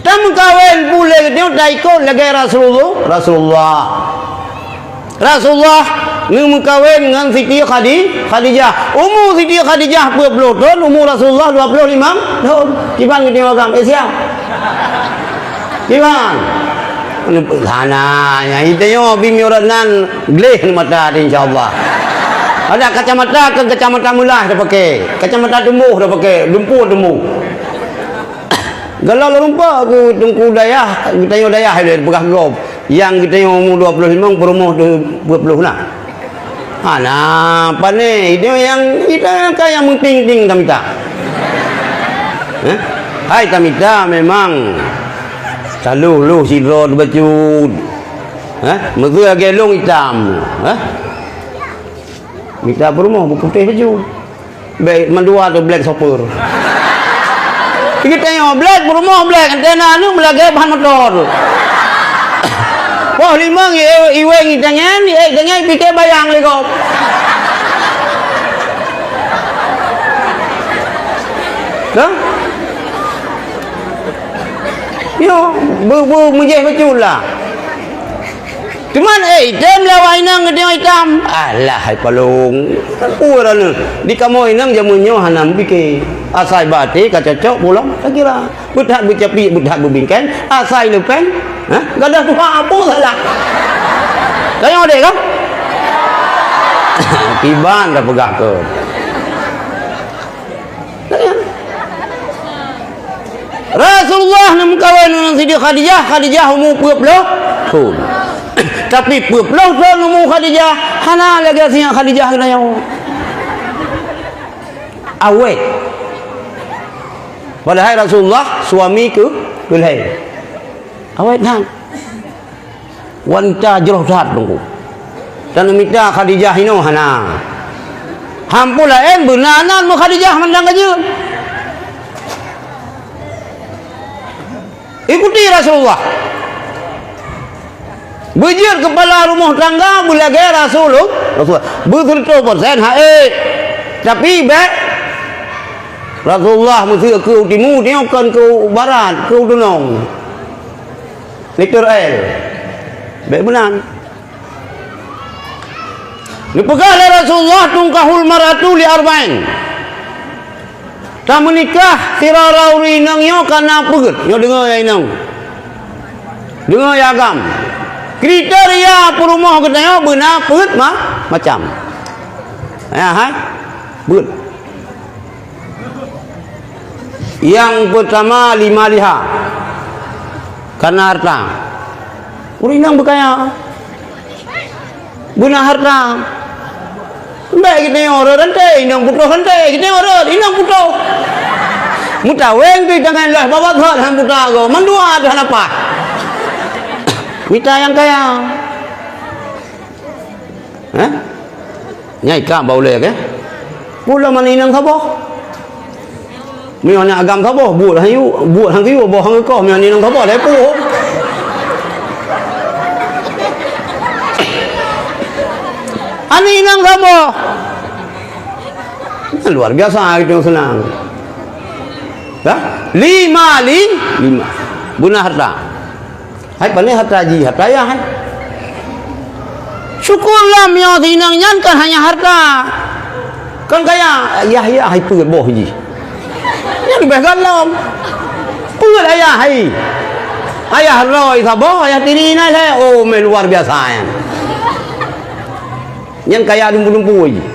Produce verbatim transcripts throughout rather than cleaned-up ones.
Tameukawen puléh geutanyoe taikot lagée Rasulullah. Rasulullah. Rasulullah neumeukawen ngon Siti Khadi-, Khadijah. Umu Siti Khadijah peuet ploh thon, umu Rasulullah dua ploh limong thon. Kiban geutanyoe agam, eh, siap? Kiban? Hana, nyang geutanyoe bimiyueb rot nan gleh mata teuh, insya Allah. Ada kacamata, kon kacamata meulah tapaké, kacamata tumboh tapaké, lumpur tumboh. Galak lôn rumpok keu teungku dayah, geutanyoe dayah ilée peugah gob. Nyang geutanyoe umu dua ploh limong, peurumoh dua ploh na. Hana, pane, itu nyang kita ka nyang meuting-ting tamita. Eh? Hai tamita memang talôh-lôh sidroe bacut. Eh? Meuseu lagée lôn itam. Eh? Mita peurumoh beuputéh bacut. Black, mandua tu black super. Geutanyoe black, peurumoh black, antena aneuk meulagée ban motor tu. Poh limong, i-, iweng itangen, i-, itangen pike bayang lé gob. Dah? Yo, bu, bu, mujih betul lah. Cuman, eh, item lawai inong geutanyoe itam. Alah, hai palong. Ureueng di kamoe inong jameun nyoe hana meupiké. Asai baté ka cocok pulang, ka kira. Beuthat beucapi, beuthat beubingkeng, asai leupeng. Ha? Gadoh tuha apa salah? Kayong adek kah? Kiban dah peugah ke? Rasulullah neumeukawen ngon Siti Khadijah, Khadijah umu peuet ploh thon. Tapi peuet ploh thon umu Khadijah, hana lagée sinyak Khadijah geutanyoe. Awet. Padahai Rasulullah suami keu-, keulhée. Awet that. Wanita jroh that teungku. Dan mita Khadijah inoe hana. Hampu laén beuna nan meu Khadijah mandang ka jeuet. Ikuti Rasulullah. Beujeuet keupala rumoh tangga beulagée Rasulul-, Rasulullah. Beuseureutôh persen haé. Tapi bék Rasulullah meuseu keu timu, nyoe kon keu barat, keu dunong. Letter L. Bék meunan. Neupeugah lé Rasulullah, "Tunkahul mar'atu li arba'in." Tameunikah sidroe ureueng inong nyoe kana peuet. Nyoe deungoe ya inong. Deungoe ya agam. Kriteria peurumoh geutanyoe beuna peuet ma-, macam. Ya, hai? Peuet. Nyang peutama li maliha, kana harta. Ureueng inong beukaya, beuna harta. Bék geutanyoe rot ranté, inong putôh ranté, geutanyoe rot, inong putôh. Meutaweng pih tangai lheueh babah that han buta goe, mandua that hana paih. Mita nyang kaya. Hah? Nyai ka ba ulée, ke? Pula mana inong saboh? Meunyoe aneuk agam saboh, buet han yue, buet han geuyue, boh han geukoh, meunyoe aneuk inong saboh, lhée peuet. Aneuk inong saboh. Luar biasa itu seunang. Hah? Lima, li-, lima. Beuna harta. Hai, pane harta jih, harta yah, hai. Syukurlah meunyoe si inong nyan kon hanya harta. Kon kaya, yah, yah, hai, peuet boh jih. Nyan leubeh gohlom. Peuet ayah, hai. Ayah droe saboh, ayah tiri na lhée. Oh, meh luar biasa nyan. Nyan kaya dumpeue-dumpeue jih.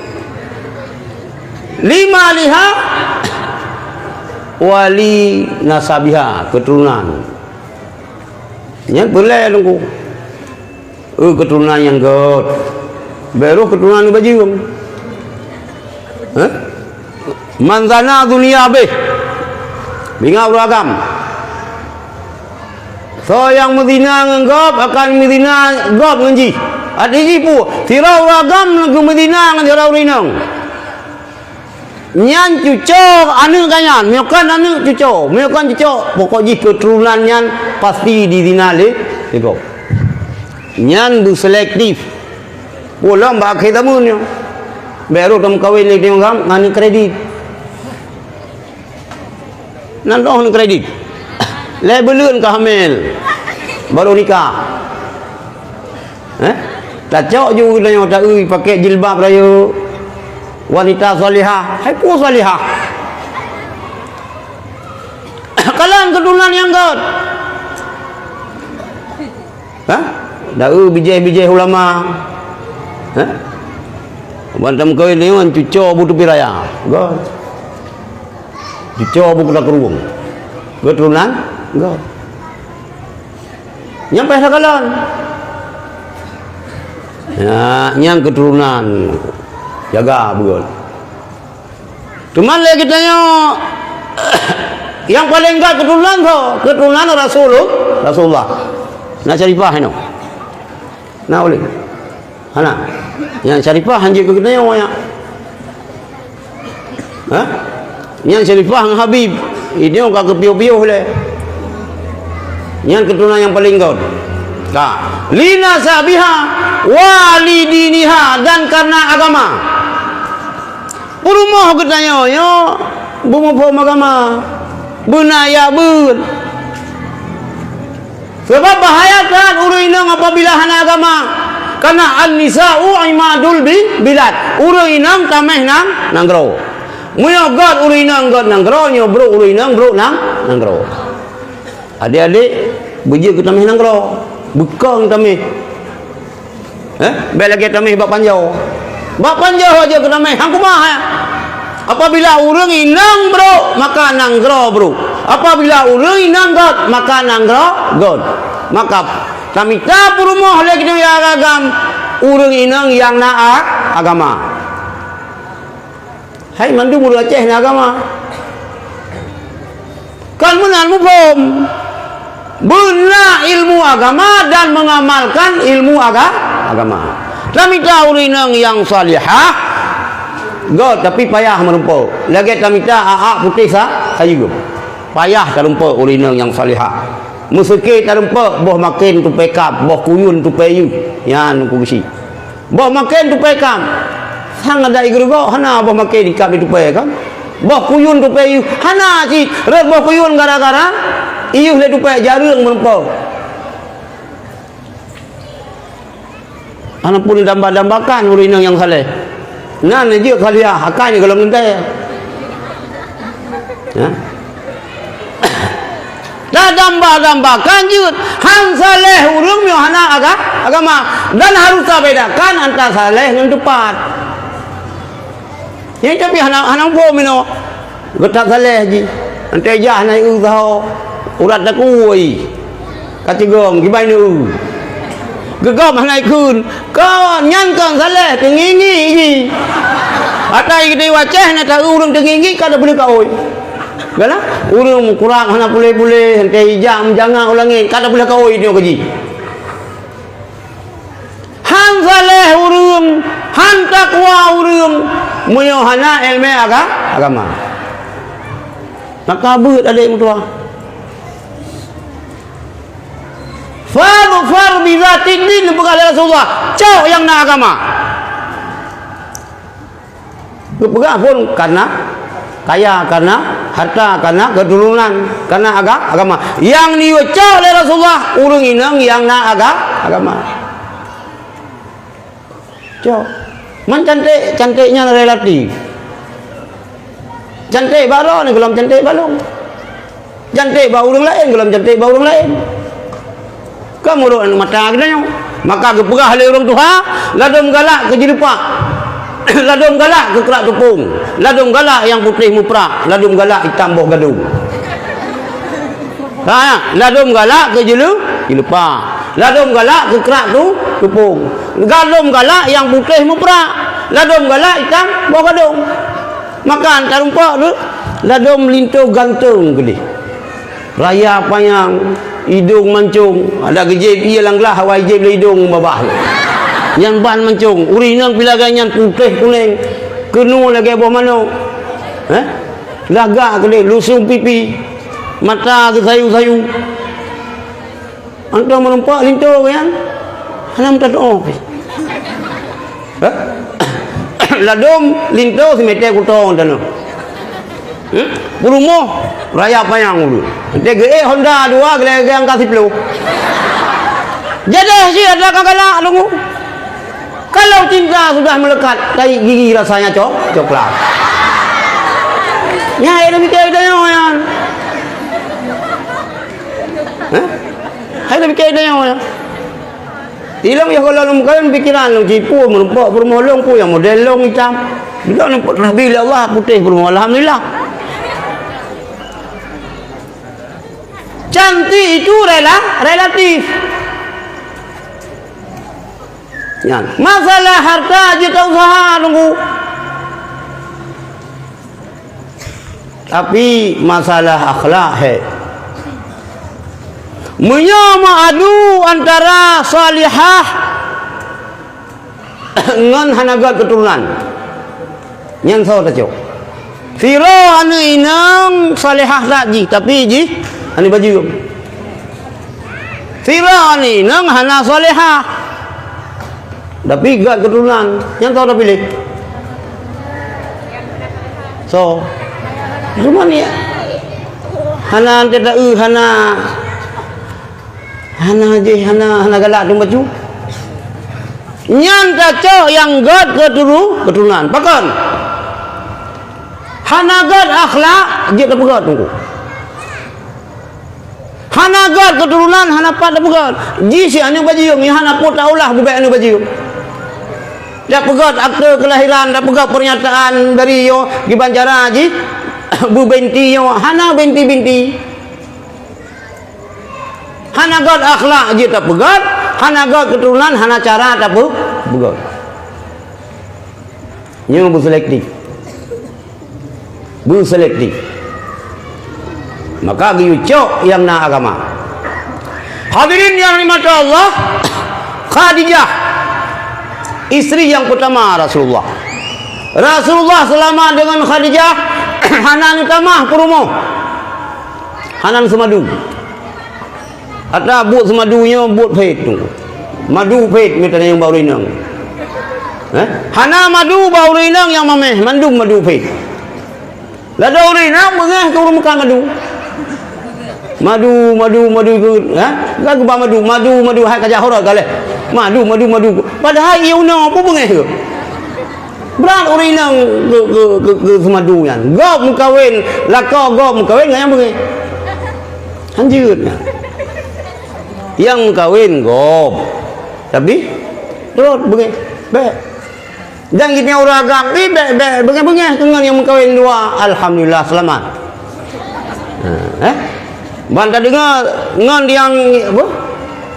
Li maliha wa li nasabiha, keturunan. Nyan peureulée teungku. Eh, keturunan nyang gét. Bék roh keturunan nyang bajeueng. Hah? Man zana zuniya bih. Bingat ureueng agam. Soe nyang meuzina ngon gob akan meuzina gob ngon jih. Arti jih peue? Sidroe ureueng agam geumeuzinah ngon sidroe ureueng inong. Nyan cuco aneuk geuh nyan, meunyoe kon aneuk cuco, meunyoe kon cuco, pokok jih keuturonan nyan pasti dizina lé, lé gob. Nyan beuselektif. Ulôn bak akhé zameun nyoe. Bék rot tameukawen lé ngon aneuk kredit. Nan dong aneuk kredit. Lhèe buleuen ka hamil, barô nikah. Eh? Tacok ju geutanyoe taeu pakai jilbab rayeuk. Wanita salihah, hai peue salihah? Kalon keuturonan nyang göt. Hah? Taeu bijéh-bijéh ulama. Hah? Ban tameukawen nyoe cuco bu teupi raya. Göt. Cuco bu kuda keurueng. Keuturonan? Göt. Nyang payah takalon. Ya, nyang keuturonan jaga beugöt. Teuma lé geutanyoe nyang paleng göt keuturonan soe? Keuturonan Rasulul-, Rasulullah. Na syarifah inoe. Na ulèe. Hana. Nyang syarifah hanjeuet keu geutanyoe nyan. Ha? Nyang syarifah ngon Habib. Inoe ka keupiôh-piôh lé. Nyan keuturonan nyang paleng göt. Ka. Li nasabiha wa li diniha, dan karena agama. Peurumoh geutanyoe nyoe beumuphom agama. Beuna jak beuet. Sabab bahaya that ureueng inong apabila hana agama. Karena an-nisa'u imadul bi-, bilad. Ureueng inong tamèh nang-, nanggroe. Meunyoe göt ureueng inong göt nanggroe, nyoe brôk ureueng inong brôk nang-, nanggroe. Adék-adék, beujeuet keu tamèh nanggroe. Beukong tamèh. Eh, bèk lagèe tamèh bak panjoe. Bak panjoe aja keutamèh, han keumah, eh. Apabila ureueng inong brôk, maka nanggroe brôk. Apabila ureueng inong göt, maka nanggroe göt. Maka tamita peurumoh lé geutanyoe nyang agam, ureueng inong nyang na a-, agama. Hai mandum ureueng Aceh na agama. Kan meunan muphom. Beuna ilmu agama dan mengamalkan ilmu aga-, agama. Tamita ureueng inong nyang salihah, göt tapi payah meurumpok. Lagèe tamita a'ak putéh sa-, sayeuem. Payah tarumpok ureueng inong nyang salihah. Meuseuké tarumpok boh maken tupè kap, boh kuyun tupè yeuh. Nyan keuh geuchik. Boh maken tupè kap. Sang adak igeurugok hana boh maken ikap itupè kan. Boh kuyun tupè yeuh hana cit. Rhot boh kuyun gara-gara iyeuh lé tupè jareueng meurumpok. Hana pun damba-dambakan ureueng inong nyang saleh. Nan jeuet khaliah akai golom geuntèe. Ya. Tadamba-dambakan jeuet, han saleh ureueng meunyoe hana aga-, agama, dan harus tabedakan antara saleh ngon teupat. Nyan tapi hana, hana muphom inoe. Geutak saleh jih, antara ijak hana eu saho, urat takue. Ka cigom, kiban neu. Geugom hana ikheun. Kon, nyan kon saleh, teungingi jih. Ata i geude waceh na taeu ureueng teungingi ka tapeuleueh kaôi. Gala, ureueng meukurab hana puléh-puléh, hantei ijak meujanga u langét, ka tapeuleueh kaôi nyoe keu jih. Han saleh ureueng, han takwa ureueng, meunyoe hana iéleumé aga-, agama. Maka beuet adék meutuwah. Fadhfar bizatid din, geupeugah lé Rasulullah, cok nyang na agama. Geupeugah phon kareuna kaya, kareuna hareuta, kareuna keuturonan, kareuna aga-, agama. Nyang jicok lé Rasulullah, ureueng inong nyang na aga-, agama. Cok. Man canték, canték nyan relatif. Canték bak droeneuh gohlom canték bak lôn. Canték bak ureueng laén gohlom canték bak ureueng laén. Ka meurok aneuk mata geutanyoe. Maka geupeugah lé ureueng tuha, ladôm galak keu jeuleupah. Ladôm galak keu krak tupông. Ladôm galak nyang putéh muprak, ladôm galak itam boh gadông. Ha, ladôm galak keu jeuleu-, jeuleupah. Ladôm galak keu krak tu-, tupông. Ladôm galak nyang putéh muprak. Ladôm galak itam boh gadông. Maka tarumpok tu, ladôm linto gantong keudéh. Raya panyang, idông mancông. Adak geujieb ié lam glah, awai jieb lé idông babah. Nyan ban mancông. Ureueng inong pih lagèe nyan putéh kunéng. Keunoe lagèe boh manok. Heh? Lagak keudéh, lusong pipi. Mata geusayu-sayu. Antoh meurumpok linto nyan, hana meutateu'oh pih. Hah? Ladôm linto simeté kutong tanoh. Hmm? Peurumoh raya panyang ureueng. Dia geuék Honda dua, geulagée angka siplôh. Jadi sih ada kang galak nunggu. Kalau cinta sudah melekat, tahi gigi rasanya cok-, coklat. Nya, ai lôn piké tanyoe nyan. Hah? Ai lôn piké tanyoe nyan. Ilong ya kalau lôn kawin pikiran lôn, jipu meureumpok peurumoh lôn, pu nyang model lôn itam. Bila lôn rabi lé Allah, putéh peurumoh, alhamdulillah. Cantik itu rela-, relatif. Nyan. Masalah harta jeuet ta usaha nunggu. Tapi masalah akhlak, he. Meunyoe meuadu antara salihah ngon hana göt keuturonan, nyan soe tacok? Sidroe aneuk inong salihah that jih, tapi jih aneuk bajeueng. Sidroe aneuk inong hana salihah, tapi göt keuturonan, nyan soe tapiléh? Soe? Cuma ni hana teuta-eu, hana, hana jih, hana, hana galak teumaju. Nyan tacok nyang göt keuturu-, keuturonan. Pakon? Hana göt akhlak, jeuet tapeugöt teungku. Hana göt keuturonan, hana pat tapeugöt. Jih si aneuk bajeueng, nyang hana pôt taulah bubek aneuk bajeueng. Tapeugöt akte keulahiran, tapeugöt pernyataan dari yo, kiban cara jih beubinti yo, hana binti-binti. Hana göt akhlak jeuet tapeugöt, hana göt keuturonan, hana cara tapeu-, peugöt. Nyoe beuselektif. Beuselektif. Maka geuyue cok nyang na agama. Hadirin yang dirahmati Allah, Khadijah, istri yang pertama Rasulullah. Rasulullah selama dengan Khadijah hana neutamah peurumoh. Hana neuseumadu. Ata buet seumadu nyoe buet phét tu. Madu phét meutanyoe bak ureueng inong. Eh? Hana madu bak ureueng inong nyang mamèh, mandum madu phét. Ladôm ureueng inong beungèh keu ureueng meukat madu. Madu, madu, madu, eh? Ka geuba madu, madu, madu, hai ka jak horot ka lheueh. Madu, madu, madu. Padahai ié unoe pun beungèh keu. Brat ureueng inong keu, keu, keu, keu seumadu nyan. Gob meukawen, lakoe gob meukawen ngon nyang beungèh. Hanjeuet nyan. Nyang meukawen gob. Tapi, rot beungèh. Bèk. Dan geutanyoe ureueng agam pih bèk, bèk beungèh-beungèh keu ngon nyang meukawen dua. Alhamdulillah, seulamat. Ha, eh? Ban tadeungoe ngon nyang, apa?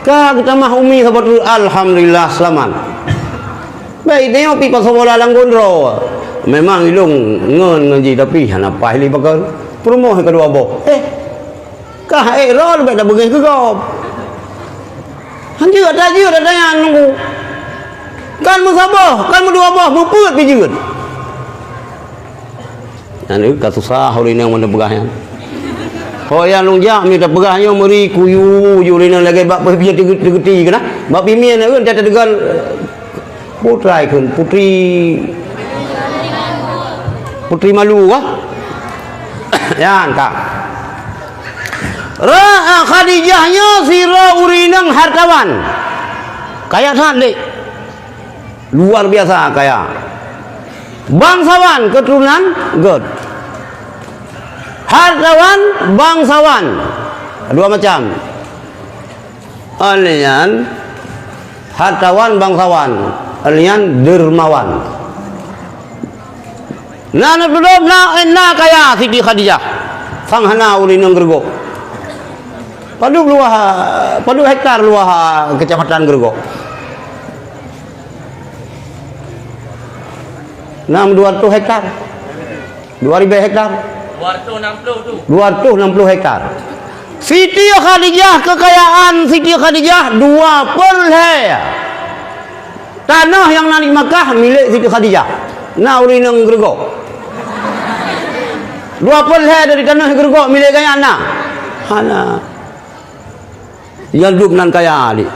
Ka geutamah umi saboh tu, alhamdulillah, seulamat. Baik, tanyoe pih pasoe bola lam gondroe. Memang ilôn ngon, ngon jih, tapi hana paih lé pakon. Peurumoh keudua boh. Eh, ka ék rot bèk tabeungèh keu gob. Hanjeuet, tajeuet ata nyan nunggu. Kan meusaboh, kan meudua boh, meupeuet pih jeuet. Nyan ka susah ureueng inong meupeugah nyan. Ho nyang lôn jak mita peugah nyoe meuri kuyu ju ureueng inong lagèe bak pih teuge-, teugeuti keunan. Bak pih mién nyan ta teudeungon putra ikheun, putri, putri malu kah? Nyan ka. Ra-, Khadijah nyoe sidroe ureueng inong hartawan. Kaya that lé. Luar biasa kaya. Bangsawan, keturunan göt. Hartawan, bangsawan. Dua macam. Alian hartawan, bangsawan. Alian dermawan. Na, na, na, na kaya Siti Khadijah. Sang hana ureueng inong Geureugoe. Padub luwah, padub hektar luwah Kecamatan Geureugoe? Nam dua ratus hektar. Dua ribu hektar. Dua ratus enam puluh tu. Dua ratus enam puluh hektar. Siti Khadijah, kekayaan Siti Khadijah dua per lhèe. Tanoh nyang na di Makkah milék Siti Khadijah. Na ureueng inong Geureugoe. Dua per lhèe dari tanoh Geureugoe milék gobnyan na? Hana. Nyang duek nan kaya, adik.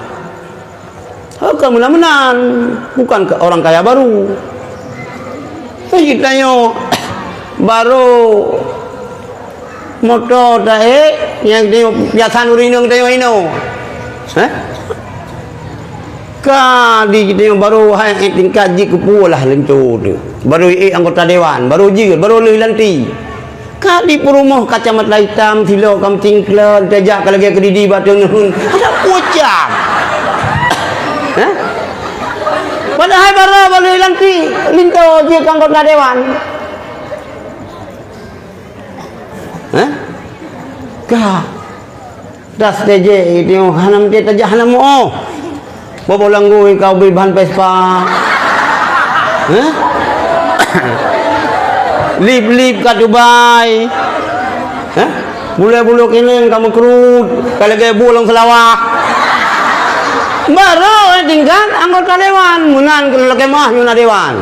Ka meunan-meunan, bukan ke-, orang kaya baru. Eh, geutanyoe baru Moto taék, nyang teubiasa ureueng inong teuinong. Hah? Ka di teuinong baru hai tingkat jih keupeue lah linto tu. Baru ék anggota dewan, baru jeuet, baru lheueh lantik. Ka di peurumoh kacamata itam, silop ka meucingkleut, tajak ka lagèe keudidi bak teungeun. Ada pucang. Hah? Padahai baru, baru lheueh lantik, linto jeuet keu anggota dewan. Hah? Ka. Das tejek itu hana meuti tajak hana muoh. Bobo langgui kau beli bahan Vespa. Hah? Lip-lip ka Dubai. Hah? Bulu-bulu kineng ka meukrut, ka lagèe bu lam Seulawah. Baru tingkat anggota dewan, meunan keuneuk lakèe meuah nyoe na dewan.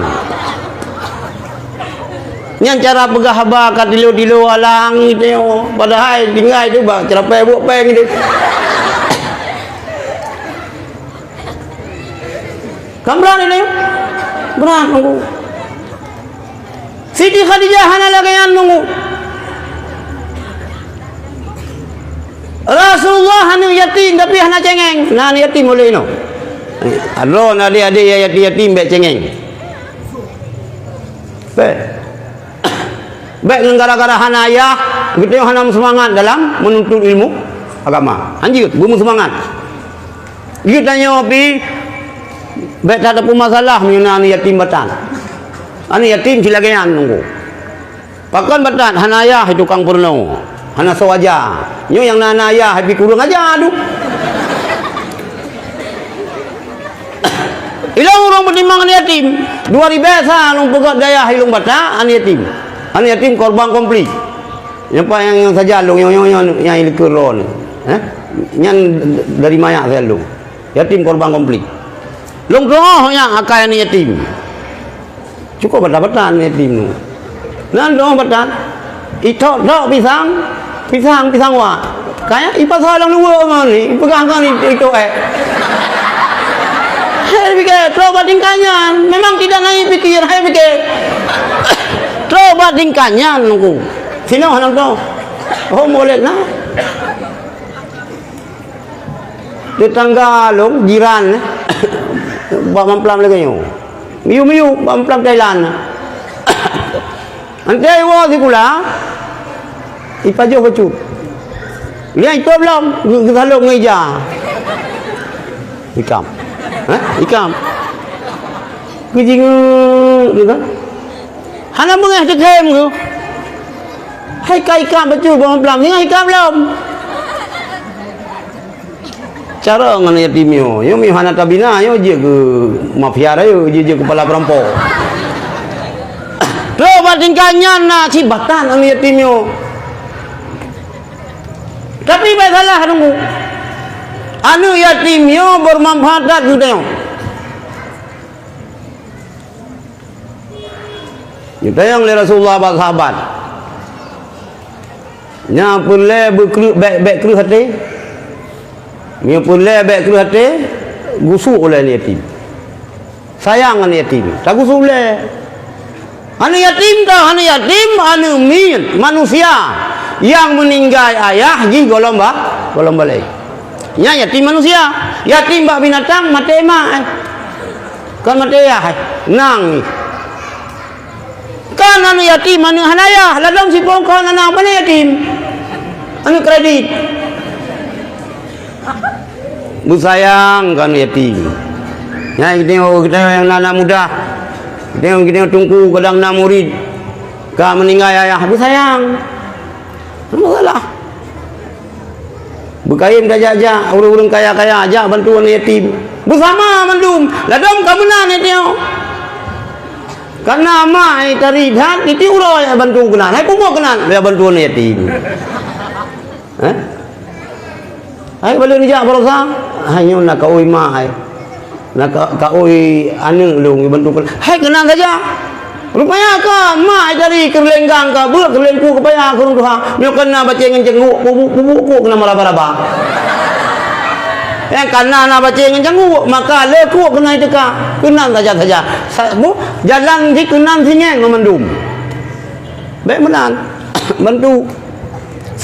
Nyan cara peugah haba ka tilo-tilo alang gitu. Padahai tinggai tu bak ceurapée buet péng gitu. Kan brat ini? Brat nunggu. Siti Khadijah hana lagèe nyan nunggu. Rasulullah aneuk yatim tapi hana cengeng. Na aneuk yatim oleh inoe. Droe na adék-adék nyang yatim-yatim bèk cengeng. Bèk. Bèk ngon gara-gara hana ayah, geutanyoe hana meuseumangat dalam meununtut ilmu agama. Hanjeuet, beumeuseumangat. Geutanyoe pih bèk that tapeumasalah meunyoe na aneuk yatim batan. Aneuk yatim cit lagèe nyan nunggu. Pakon batan hana ayah tukang peurunoe, hana soe aja. Nyoe nyang na, na ayah pih kureueng aja tu. Ilôn ureueng peutimang aneuk yatim, dua ribèe sa lôn peugöt dayah ilôn bata aneuk yatim. Aneuk yatim korban konflik. Nyang paléng nyang saja lôn nyoe, nyoe, nyoe nyang ilikot droeneuh. Hah? Nyan dari manyak saja lôn. Yatim korban konflik. Lôn tuoh nyan akai aneuk yatim. Cukôp bata-bata aneuk yatim nyoe. Nan dong bata. Itok-tok pisang, pisang, pisang wak. Kaya ipasoe lam luweue ngon ni, ipeugah ngon ni, itok ék. Hai pike, trok bak tingkat nyan. Memang tidak naik pikir, hai pike. Trok bak tingkat nyan nunggu. Sinoe hana trok. Oh, boleh na. Tetangga lôn, jiran, eh, bak mamplam lagèe nyoe. Miyup-miyup bak mamplam Thailand. Anté iwoe sikula, ipajoh bacut. Liang itôb lom, geu-, geusalôb ngon ija. Ikam. Hah? Ikam. Geujingeuk, gitu. Hana beungéh teukhém geuh. Hai ka ikam bacut bak mamplam, ninggai ikam lom. Cara ngon yatim nyoe, nyoe meuhana tabina, nyoe jeuet keu mafia rayeuk, jeuet, jeuet keu kepala perampok. Trok bak tingkat nyan na cit batan aneuk yatim nyoe. Tapi bèk salah deungoe. Aneuk yatim nyoe bermanfaat that keu tanyoe. Geutanyong lé Rasulullah bak sahabat, "Nyan peureulèe beukreueh, bèk, bèk kreueh até? Nyan peureulèe bèk kreueh até, gusuk ulèe aneuk yatim. Sayang aneuk yatim, tagusuk ulèe." Aneuk yatim teuh, aneuk yatim, aneuk miet, manusia nyang meuninggai ayah jih gohlom ba-, gohlom balek. Nyan yatim manusia. Yatim bak binatang, maté mak, eh. Kon maté ayah, eh. Nang. Kan aneuk yatim, aneuk hana ayah, ladôm sipong kon aneuk, pane yatim. Aneuk kredit. Beusayang kon yatim. Nyan geutanyoe, geutanyoe nyang na aneuk muda. Geutanyoe, geutanyoe teungku kadang na murit. Ka meuninggai ayah, beusayang. Hana masalah. Beukayém tajak-jak, ureueng-ureueng kaya-kaya, jak bantu aneuk yatim. Beusama mandum, ladôm ka meunan yatim. Kareuna mak ai tari that, tieb-tieb uroe jak bantu keunan. Hai peue buet keunan, jak bantu aneuk yatim. Hah? Hai balek neujak baroesa, hai nyoe na kaôi mak ai. Na ka, kaôi aneuk lôn geubantu keu, hai keunan saja. Rupanya ka mak ai tadi keureulenggang ka, beuet keureulengku keupaya keu ureueng tuha. Nyoe kan na bacé ngon cangguek, peubuet-peubuet kok keunan meuraba-raba. Nyang kan na, na bacé ngon cangguek, maka le kok keunan teuka. Keunan saja-saja. Sa-, bu, jalan jih keunan sinyeng ngon mandum. Bèk meunan. Bantu.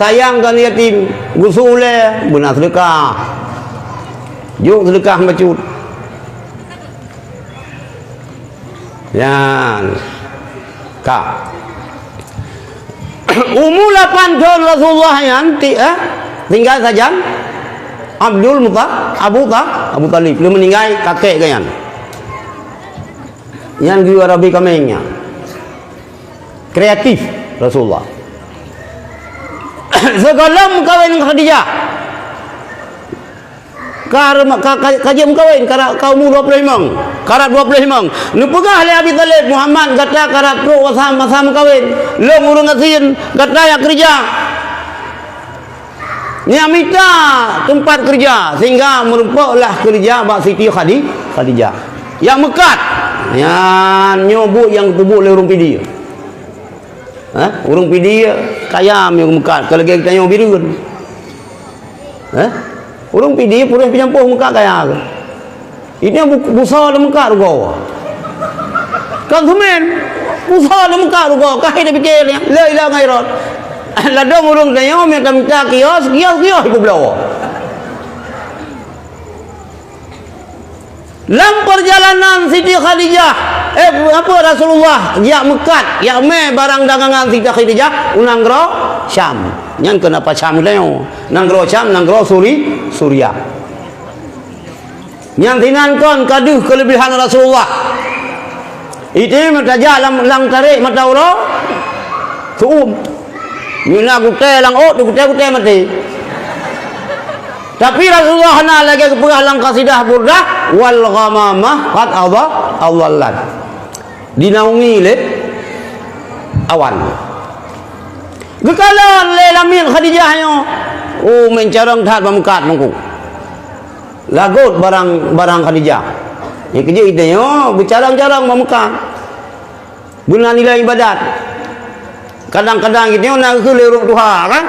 Sayang keu aneuk yatim, geusu ulèe, beuna seudeukah. Jok seudeukah bacut. Nyan. Ka. Umu lapan thon Rasulullah nyan, ti-, eh, tinggai sajan Abdul Muta-, Abu Ta-, Abu Talib. Lheuh meuninggai kakek geuh nyan. Nyan geuyue rabe kaméng nyan. Kreatif Rasulullah. Sigohlom meukawen ngon Khadijah. Ka, ka, ka, ka jeuet meukawen, ka, ka umu dua ploh limong, ka rab dua ploh limong. Neupeugah lé Abi Thalib, "Muhammad, gata ka rab trok masa, masa meukawen. Lôn ureueng gasien, gata nyang keureuja." Nyang mita teumpat keureuja, sehingga meurumpoklah keureuja bak Siti Khadi-, Khadijah. Nyang meukat, nyan nyoe buet nyang geupeubuet lé ureueng Pidie. Hah? Ureueng Pidie kaya meuh meukat, ka lagèe geutanyoe Bireuen. Hah? Ureueng Pidie purèh peunyampoh meukat kaya. Ini bu-, busa lam meukat rugoe. Konsumen, busa lam meukat rugoe, ka hai tapike nyan, la ilaha illallah. Ladôm ureueng tanyoe mita-mita kios, kios-kios ipubloe. Lam peurjalanan Siti Khadijah, eh, apa, Rasulullah jak meukat, jak mè barang dagangan Siti Khadijah u nanggroe Syam. Nyan keuh napa Syam tanyoe. Nanggroe Syam, nanggroe Suri-, Suria. Nyan sinan kon ka deuh keuleubehan Rasulullah. Itu meutajak lam, lam tarék mata uroe, su'um. Mina gutèe lam ôt, gutèe-gutèe maté. Tapi Rasulullah hana, lagèe geupeugah lam kasidah Burdah, "Wal ghamamah qad adha-, adhallat." Dinaungi lé awan. Geukalon lé lamiet Khadijah nyoe. Oh, meucarông that bak meukat teungku. Lagot barang, barang Khadijah. Nyang keujeuet tanyoe beucarông-carông bak meukat. Beuna nilai ibadat. Kadang-kadang geutanyoe na geukheun lé ureueng tuha kan.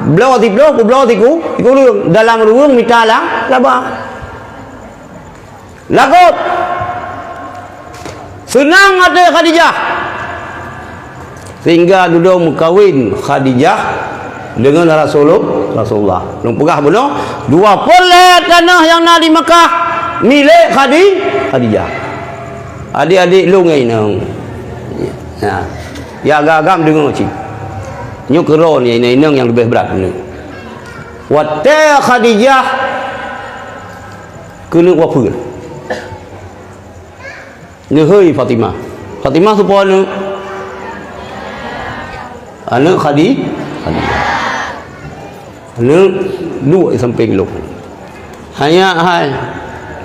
Bloe siploh, peubloe siku, sikureueng. Dalam ruweueng mita la-, laba. Lagot. Seunang até Khadijah. Sehingga dudoe meukawen Khadijah deungon Rasulul-, Rasulullah. Lôn peugah bunoe, dua peuet lhèe tanoh nyang na di Makkah milék Khadi-, Khadijah. Adik-adik lôn ngon inong. Nah, ya agam-agam deungoe cit. Nyoe keudroe nyan inong-inong nyang leubeh brat nyoe. Watèe Khadijah keuneuk wafeuet. Neuhôi Fatimah. Fatimah soe po aneuk? Aneuk Khadi-, Khadijah. Aneuk duek sampéng lôn. Hanya hai,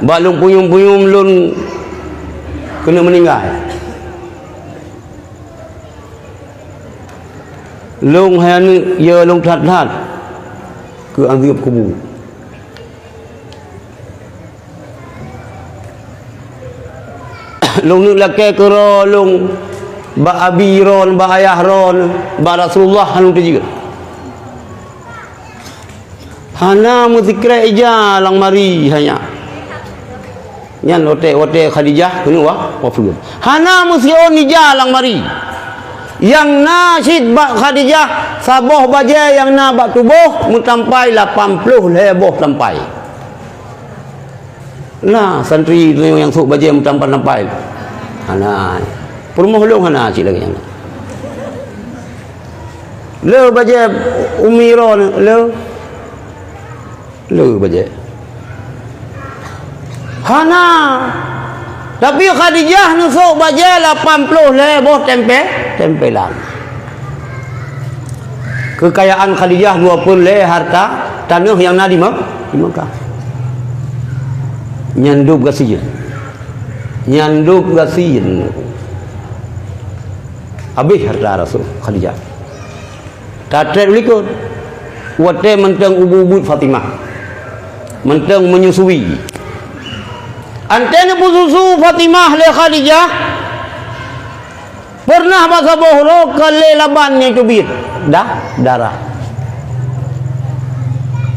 bak lôn punyuem-punyuem lôn keuneuk meuninggai. Lôn hai aneuk, ya lôn that-that keu azeueb kubu. Lôn neuk lakèe keu droe lôn bak abi droe, bak ayah droe, bak Rasulullah hana teujeuet. Hana meusikrek ija lam mari hanya. Nyan watèe, watèe Khadijah keuneuk wa-, wafeuet. Hana meusiôn ija lam mari. Nyang na cit bak Khadijah saboh bajèe nyang na bak tuboh meutampai lapan ploh lhèe boh tampai. Na santri nyang sôk bajèe meutampan lampai? Hana. Peurumoh lôn hana cit lagèe nyan. Le bajèe umi droe le. Le bajèe. Hana. Tapi Khadijah neusôk bajèe lapan ploh lhèe boh tempe-, tempelan. Keukayaan Khadijah dua peuet lhèe harta tanoh nyang na di Me-, di Mekah. Nyan dub gasien. Nyan dub gasien. Habéh harta Rasul Khadijah. Tatrép likot. Watèe mantong ubeut-ubeut Fatimah. Mantong menyusui. Anté neupeususu Fatimah lé Khadijah, peureunah bak saboh uroe ka lé laban nyang teubiet da-, darah.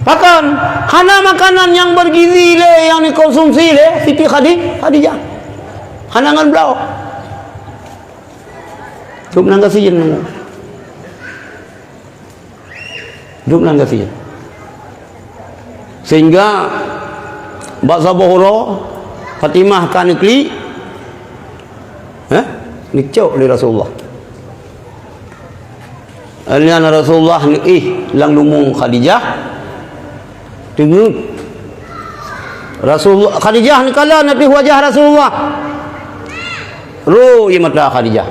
Pakon? Hana makanan nyang bergizi lé nyang dikonsumsi lé Siti Khadi-, Khadijah. Hana ngon bloe. Cok nan gasien. Dum lam gasien. Sehingga bak saboh uroe Fatimah ka neuklik, eh, neucok lé Rasulullah. Nyan Rasulullah neuéh lam leumo Khadijah, teungeut. Rasul, Khadijah neukalon ateueh wajah Rasulullah. Ro ié mata Khadijah.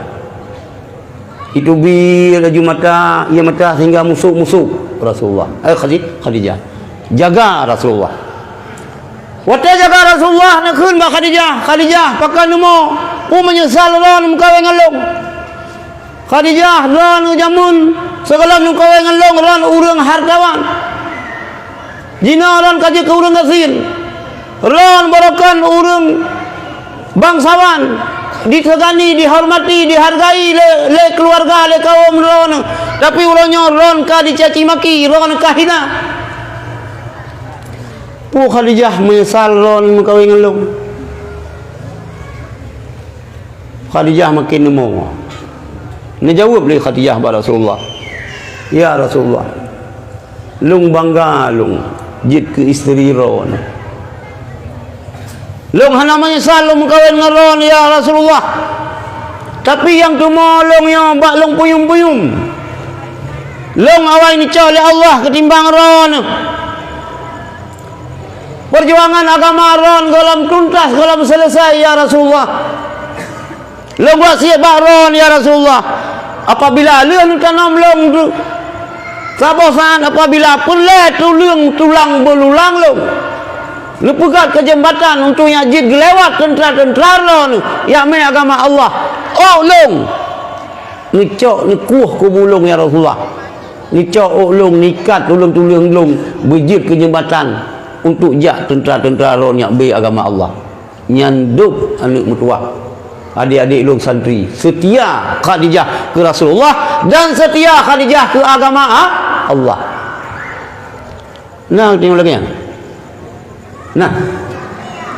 Iteubi laju mata, ié mata sehingga musôk-musôk Rasulullah. Eh, Khadi-, Khadijah. Jaga Rasulullah. Watée jaga Rasulullah, neukheun bak Khadijah, "Khadijah, pakon neumo? Peue meunyeusal lôn meukawen ngon lôn?" Khadijah, "Droeneuh jameun sigohlom lôn kawen ngon lôn, droeneuh ureuëng hartawan. Jinoe droeneuh ka jeuet keu ureuëng gasien. Droeneuh barokon ureuëng bangsawan, disegani, dihormati, dihargai lé, lé keuluwarga, lé kawöm droeneuh. Tapi uroe nyoe droeneuh ka dicaci maki, droeneuh ka hina. Peue Khadijah meunyeusal droeneuh meukawen ngon lôn?" Khadijah makin neumo. Neujaweueb lé Khadijah bak Rasulullah, "Ya Rasulullah, lôn bangga lôn jeuet keu isteri droeneuh. Lôn hana meunyeusal lôn meukawen ngon droeneuh, ya Rasulullah. Tapi nyang tumo lôn nyoe bak lôn puyum-puyum. Lôn awai neucok lé Allah keutimbang droeneuh. Peujuangan agama droeneuh gohlom tuntas, gohlom seuleusai, ya Rasulullah. Lôn wasiet bak droeneuh, ya Rasulullah, apabila lheueh neutanom lôn, saboh saát apabila peureulée tuleueng tulang beululang lôn, neupeugét keu jeumbatan untuk jak jeuet geulewat teuntra-teuntra droeneuh jak mé agama Allah, ôk lôn neucok neukueh kubu lôn, ya Rasulullah. Neucok ôk lôn, neuikat tuleueng-tuleueng lôn beujeuet keu jeumbatan untuk jak teuntra-teuntra droeneuh jak bri agama Allah." Nyan dub aneuëk meutuwah, adék-adék lôn santri, seutia Khadijah keu Rasulullah dan seutia Khadijah keu agama a-, Allah. Na teurimong lagée nyan? Nah,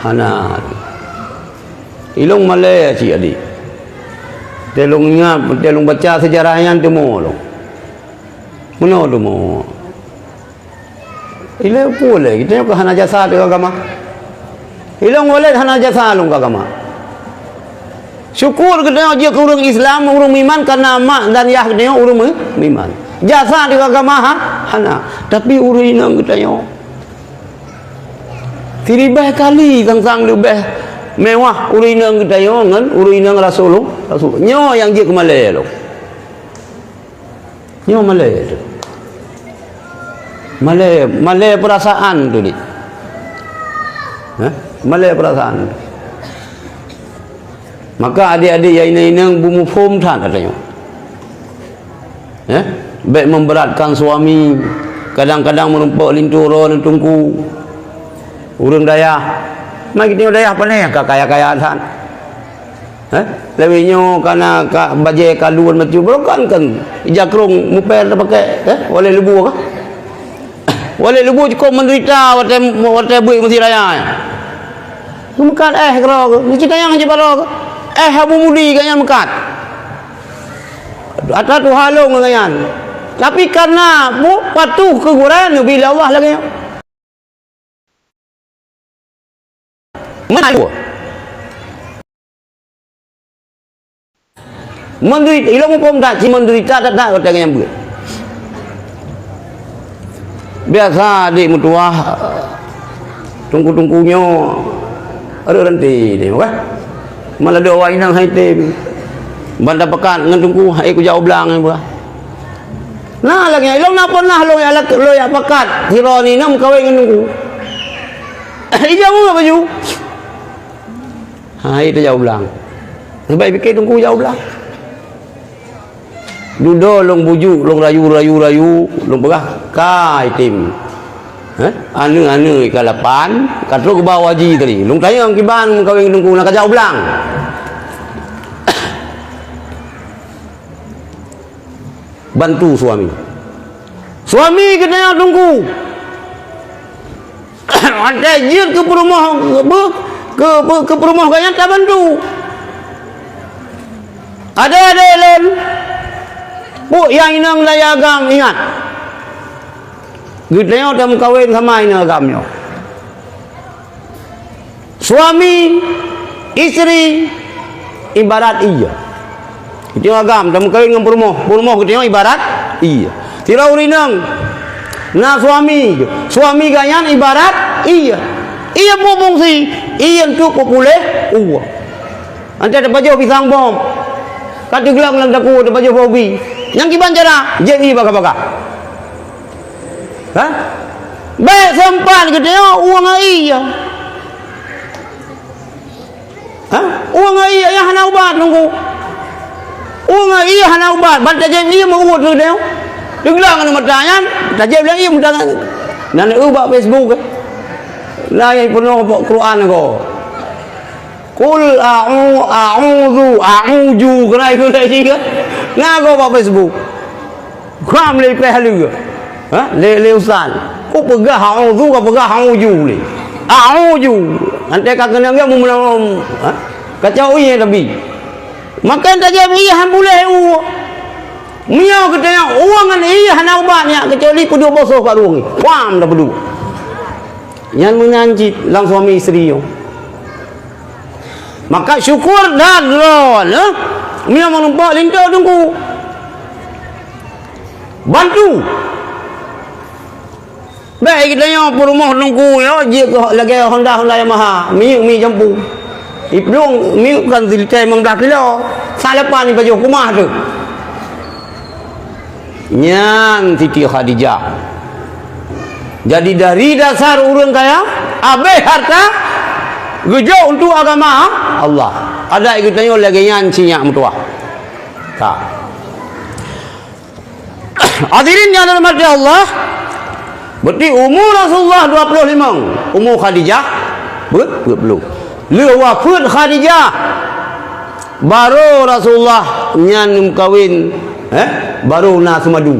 hana. Ilôn malée cit adék. Teurimong ingat, teurimong baca seujarah nyan teurimong lôn. Meunoe teurimong. Ilée peue lé, geutanyoe ka hana jasa teuh agama. Ilôn walét hana jasa lôn keu agama. Syukur geutanyoe jeuet keu ureuëng Islam, ureuëng meuiman, kareuna mak dan yah geutanyoe ureuëng meu-, meuiman. Jasa teuh agama ha-, hana. Tapi ureuëng inong geutanyoe siribée kali sang-sang leubeh mewah ureuëng inong geutanyoe ngon ureuëng inong Rasulullah. Rasul. Nyoe nyang jeuet keu malée lôn. Nyoe malée teuh. Malée, malée peurasaan teuh, Dik. Hah? Malée peurasaan. Maka adék-adék nyang inong-inong beumuphom that geutanyoe. Hah? Bék memberatkan suami. Kadang-kadang meurumpok linto droeneuh teungku. Ureuëng dayah. Ma geutanyoe dayah pane ka kaya-kaya that. Eh? Lawét nyoe kana ka bajée kalon bacut, barokon kan ija krong mupèe tapakèk, eh? Walét leubue kah? Walét leubue cukôp menderita watèe, watèe beuet meusi raya nyan. Meukat éh keudroe keuh, meusi tanyong cit baroe keuh. Éh Abu Mudi gobnyan meukat. Atra tuha lôn ngon gobnyan. Tapi kareuna bu-, patuh keu gurèe neubi lé Allah lagèe nyoe. Meunan. Menderita, ilôn muphom that, ci menderita that-that watèe nyang beuet. Biasa adék meutuwah, teungku-teungku nyoe, reuranté deh, kan? Malah doa inong hai tem. Ban tapakat ngon teungku, hai kujak u blang nyan, bah. Nah, lagèe nyan, ilôn na pernah lôn jak lak-, lôn jak pakat, sidroe inong meukawen ngon teungku. Ija meuet baju. Hai tajak u blang. Sabab pike teungku jak u blang. Dudoe lôn bujuk, lôn rayu, rayu, rayu, lôn peugah, "Kai tem. Heh, aneuk-aneuk ka lapan, ka trok geuba u haji tadi. Lôn tanyong kiban meukawen ngon teungku na kajak u blang." Bantu suami. Suami geutanyoe teungku. Watèe jeuet keu peurumoh, keu, keu, keu peurumoh gobnyan tabantu. Adèe-adèe lôn, pok nyang inong lam agam ingat. Geutanyoe tameukawen sama inong agam nyoe. Suami, istri, ibarat ie. Geutanyoe agam tameukawen ngon peurumoh, peurumoh geutanyoe ibarat ie. Sidroe ureueng inong na suami, suami gobnyan ibarat ie. Ie peue fungsi? Ie untuk peupuléh ueh. Antai tapajoh pisang bom, ka teugleng lam takue tapajoh bak ubi. Nyang kiban cara, jieb ie bagah-bagah. Ha? Bèk seumpat geutanyoe ueh ngon ie. Ha? Ueh ngon ie nyang hana ubat, Teungku. Ueh ngon ie hana ubat, ban tajieb ie meuuet geutanyoe. Teugleng aneuk mata nyan, tajieb lé ie meutangan. Nan eu bak Facebook, eh. Na nyang peunoh bak Quran ko. Qul a'u-, a'udzu, a'uju, keurai keurai jih kan. Na gob bak Facebook. Kram lé peh lé. Ha? Lé, lé ustaz. Ku peugah a'udzu, ka peugah a'uju lé. A'uju. Antai ka keunong dia meunang, ha? Kacau ie tapi. Makan tajam ie han buleh u. Mio geutanyoe uang ngon ie hana ubat nyak, kecuali peuduek bosoh kat rueng. Pam dah peuduek. Nyan meunan cit lam suami isteri nyoe. Maka syukur dan droe, eh? Meunyoe meurumpok linto Teungku. Bantu. Bèk geutanyoe peurumoh Teungku nyoe jeuet keu lagèe Honda, Honda Yamaha, minyeuk mi jampu. Iplueng minyeuk kan silitée limong blaih kilo. Salapan ipajoh keumah teuh. Nyan Siti Khadijah. Jadi dari dasar ureueng kaya, abéh harta, geujok untuk agama Allah. Adak geutanyoe lagèe nyan sinyak meutuwah. Ka. Hadirin nyang dirahmati Allah, berarti umu Rasulullah dua puluh lima, umu Khadijah peuet, peuet puluh. Lheueh wafeuet Khadijah, baru Rasulullah nyan meukawen, eh, baru na seumadu.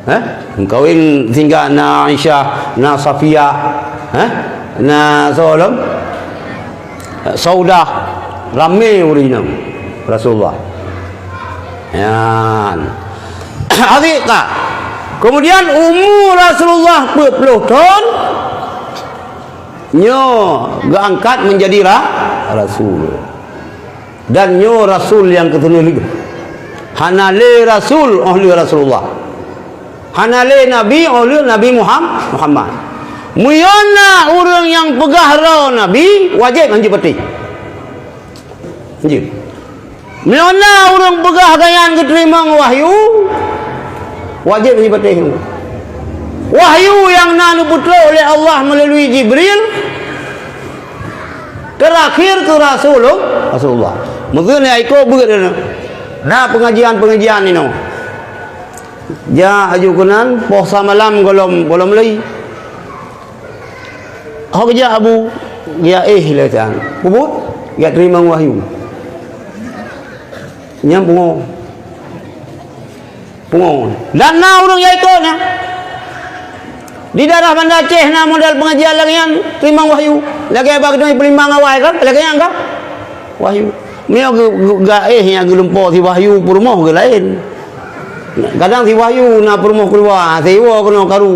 Eh, meukawen sehingga na Aisyah, na Safiyah, eh, na soe lom? Saudah, ramé ureueng inong Rasulullah. Nyan. Adik ka. Kemudian umu Rasulullah peuet ploh thon, nyoe geuangkat menjadi ra-, rasul. Dan nyoe rasul nyang keutujoh lheueh. Hana lé rasul óh lheueh Rasulullah. Hana lé nabi óh lheueh Nabi Muham-, Muhammad. Meunyoe na ureueng nyang peugah droe nabi, wajéb hanjeuet patéh. Hanjeuet. Meunyoe na ureueng peugah gobnyan geuteurimong wahyu, wajéb hanjeuet patéh. Wahyu nyang na neupeutrok lé Allah meulalu Jibril, teurakhir keu Rasulul-, Rasulullah. Meukeue nyan iko beuet na peungajian-peungajian inoe. Jak aju keunan, poh sa malam gohlom, gohlom lé. Hok jak Abu, jak éh lé tan. Peubuet, jak teurimong wahyu. Nyang pungo. Pungo. Dan na ureueng jak ikot nyan. Di daerah Banda Aceh na model pengajian lagèe nyan, teurimong wahyu. Lagèe bak keunoe Peulimbang awai kan, lagèe nyan kan? Wahyu. Meunyoe geu-, geu-, gaéh nyang geulumpo si wahyu peurumoh geu laén. Kadang si wahyu na peurumoh keuluwa, si iwoe keunoe karu.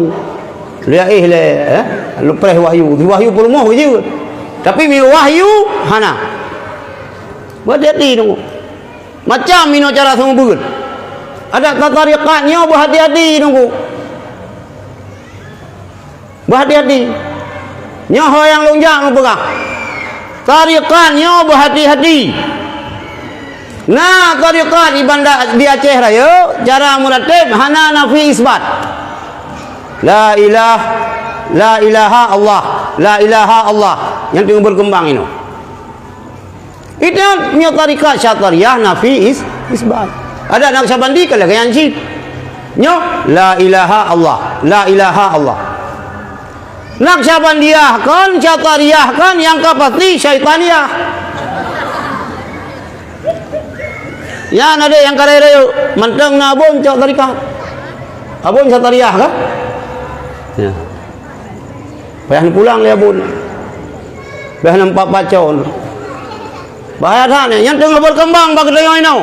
Lé éh lé, eh, lupreh wahyu. Si wahyu peurumoh geu jeuet. Tapi meunyoe wahyu, hana. Beuhati-hati Teungku. Macam inoe cara seumeubeuet. Adak tarekat nyoe beuhati-hati Teungku. Beuhati-hati. Nyoe ho nyang lôn jak lôn peugah. Tarekat nyoe beuhati-hati. Na tarekat di Banda, di Aceh Rayeuk, cara meurateb hana nafi isbat. La ilah, la ilaha Allah, la ilaha Allah. Nyang teungoh beukeumbang inoe. Itu nyoe tarekat Syatariah nafi is-, isbat. Adak Naqsyabandi ka lagèe nyan cit. Nyoe, la ilaha Allah, la ilaha Allah. Naqsyabandiyah kon, Syatariah kon, nyang ka pasti Syaitaniah. Nyan adek nyang ka rayeuk-rayeuk, mantong na abon cok tarekat. Abon Syatariah kan? Ya. Payah neupulang lé abon. Payah neupat pacon. Bahaya that nyan, nyan teungoh beukeumbang bak geutanyoe inoe.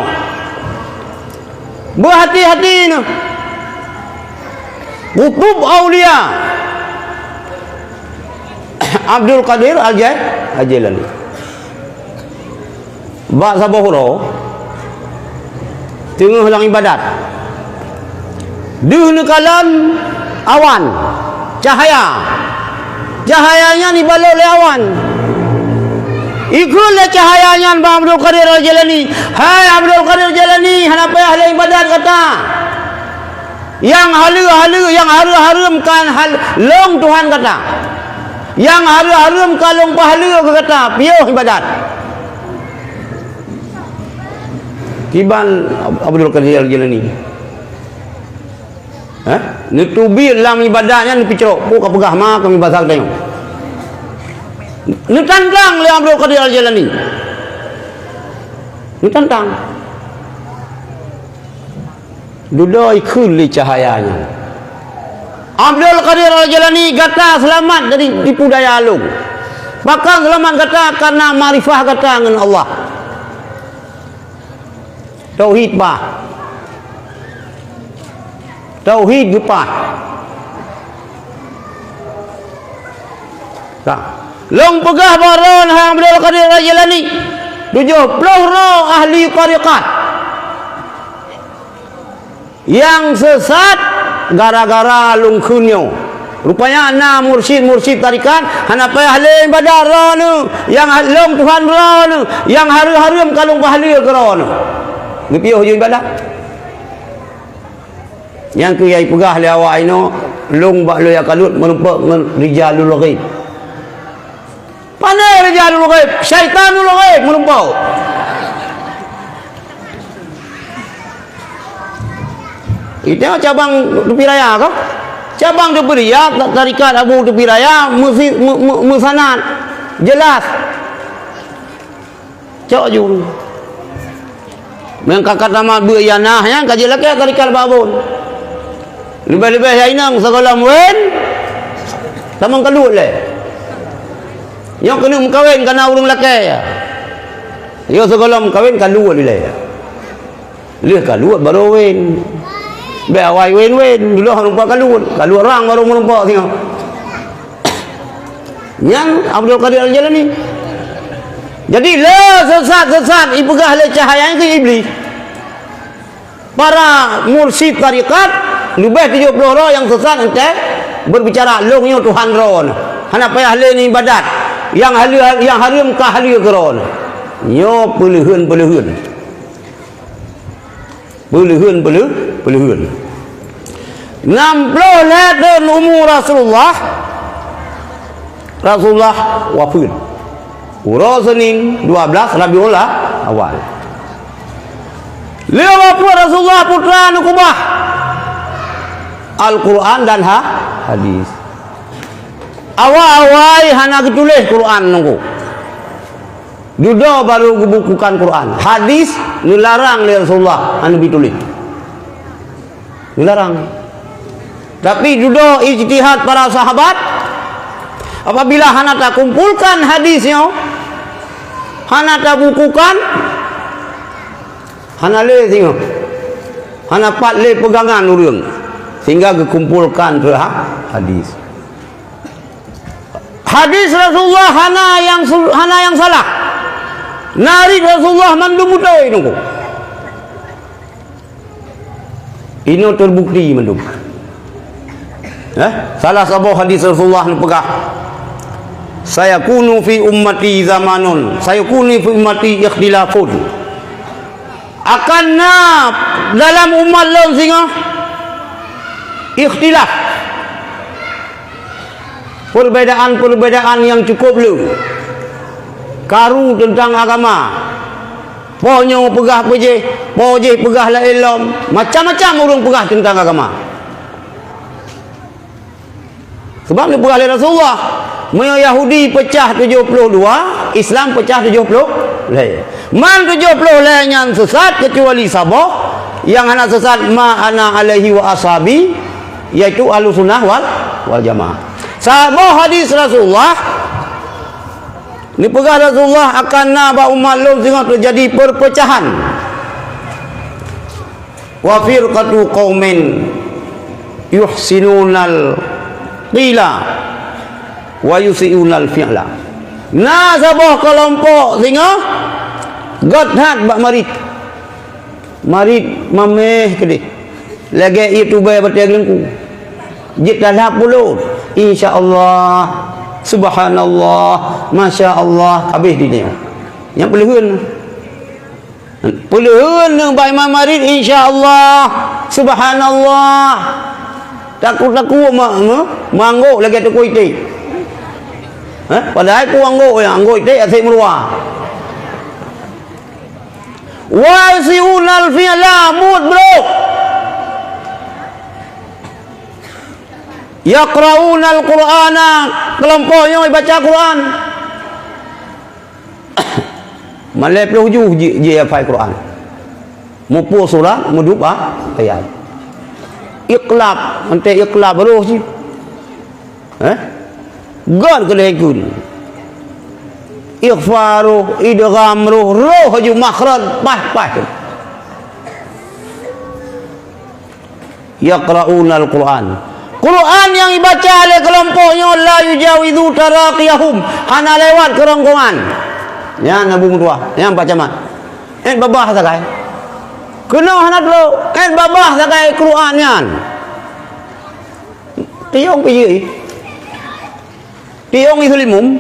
Beuhati-hati neuh. Kutub Aulia Abdul Qadir Al-Jai-, Al-Jailani. Bak saboh uroe, teungoh lam ibadat, deuh neukalon awan, cahya. Cahya nyan ibalot lé awan. Ikheun lé cahya nyan bak Abdul Qadir Al-Jailani, "Hai Abdul Qadir Jailani, hana payah lé ibadat gata. Nyang haleue-haleue, nyang hareuem-hareuem ka hal-, lôn Tuhan gata. Nyang hareuem-hareuem ka lôn peuhaleue keu gata, piôh ibadat." Kiban Ab-, Abdul Qadir Al-Jailani. Hah? Neuteubiet lam ibadat nyan neupicrok. Peue ka peugah ma kami basa geutanyoe. Neutantang lé Abdul Qadir Al-Jailani. Neutantang. Dudoe ikheun lé cahya nyan. Abdul Qadir Al-Jailani, gata seulamat dari tipu daya lôn. Pakon seulamat gata? Karena makrifah gata ngon Allah. Tauhid paih. Tauhid geupaih. Ka. Lôn peugah bak droeneuh hai Abdul Qadir Al-Jailani, tujoh ploh droe ahli tarekat nyang sesat gara-gara lôn kheun nyoe. Rupanya na mursyid-mursyid tarekat hana payah lé ibadat droeneuh, nyang ha-, lôn Tuhan droeneuh, nyang hareuem-hareuem ka lôn peuhaleue keu droeneuh. Geupiôh jih ibadat. Nyang keuh nyang ipeugah lé awak inoe, lôn bak lôn jak kalon meurumpok ngon rijalul ghaib. Pane rijalul ghaib? Syaitanul ghaib meurumpok. Itu cabang Teupin Raya kah? Cabang Teupin Raya, ta-, tarekat Abu Teupin Raya, meusi-, meu-, meu-, meusanad. Jelas. Cok ju. Meunyoe ka, ka tamat beuet ianah nyan, ka jeuet lakée tarekat bak Abon. Leubeh-leubeh nyang inong sigohlom wen, tamong kaluet lé. Nyoe keuneuk meukawen ka na ureuëng lakée. Nyoe sigohlom kawen kaluet lé. Lheueh kaluet barô wen. Bék awai wen-wen, dudoe hana meurumpok kaluet. Kaluet rang barô meurumpok singoh. Nyan Abdul Qadir Al-Jailani. Jadi, le sesat-sesat ipeugah lé cahya nyan keu Iblih. Para mursyid tarekat, leubeh tujoh ploh droe nyang sesat, entée berbicara, "Lôn nyoe Tuhan droeneuh. Hana payah lé neuibadat. Nyang haleue, nyang hareuem ka haleue keu droeneuh." Nyoe peuleuheuen-peuleuheuen. Peuleuheuen, peuleu-, peuleuheuen. Nam ploh lhée thon umu Rasulullah, Rasulullah wafeuet. Uroe Seunin, dua belas Rabiul Awal. Lheueh wafeuet Rasulullah, putra neukeubah Al-Quran dan ha-, hadis. Awai-awai hana geutuléh Quran nungku. Dudoe barô geubukukan Quran. Hadis neularang lé Rasulullah hana neubi tuléh. Neularang. Tapi dudoe ijtihad para sahabat, apabila hana takumpulkan hadis nyoe, hana tabukukan, hana lé singoh. Hana pat lé peugangan ureuëng, sehingga geukumpulkan ha-, hadis. Hadis Rasulullah hana nyang su-, hana nyang salah. Narit Rasulullah mandum beutôi nungku. Inoe terbukti mandum. Eh, salah saboh hadis Rasulullah neupeugah, "Sayakunu fi ummati zamanun, sayakunu fi ummati ikhtilafun." Akan na dalam umat lôn singoh ikhtilaf. Perbedaan-perbedaan nyang cukup le. Karu teuntang agama. Po nyoe peugah peujeh, po jih peugah laén lom. Macam-macam ureuëng peugah teuntang agama. Sebab neupeugah lé Rasulullah, meunyoe Yahudi peucah tujoh ploh dua, Islam peucah tujoh ploh lhée. Man tujoh ploh lhée nyan sesat, keucuali saboh nyang hana sesat, ma ana alaihi wa ashabi, yaitu Ahlussunnah wal, wal Jamaah. Saboh hadis Rasulullah neupeugah Rasulullah akan na bak umat lôn singoh teujadi perpecahan. Wa firqatu qaumin Yuhsinunal qila wa yusi'unal fi'la. Na saboh keulompok singoh göt that bak marit. Marit maméh keudeh. Lagèe ié tubèe batèe geulengku. Jeuet talhab ulôn. Insya Allah. Subhanallah. Masya Allah. Habéh di nyoe. Nyang peuleuheuen. Peuleuheuen neuh bak imam marit, insya Allah, subhanallah. Takot-takot ma-, ma-, manggok lagèe tukang iték. Hah? Padahai ku anggok ya, anggok iték asék meuruwa. Wasi'unal fi'la, muet brok. Yaqra'unal Qur'ana, keulompok nyoe baca Qur'an. Malèe ploh juh ji-, jihafai Quran. Muphom surat, meuduek a-, ayat. Iqlab, mantong iqlab roh jih. Eh? Göt keudeh ikheun. Ikhfa roh, idgham roh, roh ju makhraj, paih-paih. Yaqra'unal Qur'an. Quran nyang ibaca lé keulompok nyoe la yujawizu taraqiyahum, hana lewat keurongkongan. Nyan Abu Meutuah, nyan Pak Camat. Ét babah sagai. Keunoe hana trok, ét babah sagai Quran nyan. Tiong pih jih. Tiong i Sulimum,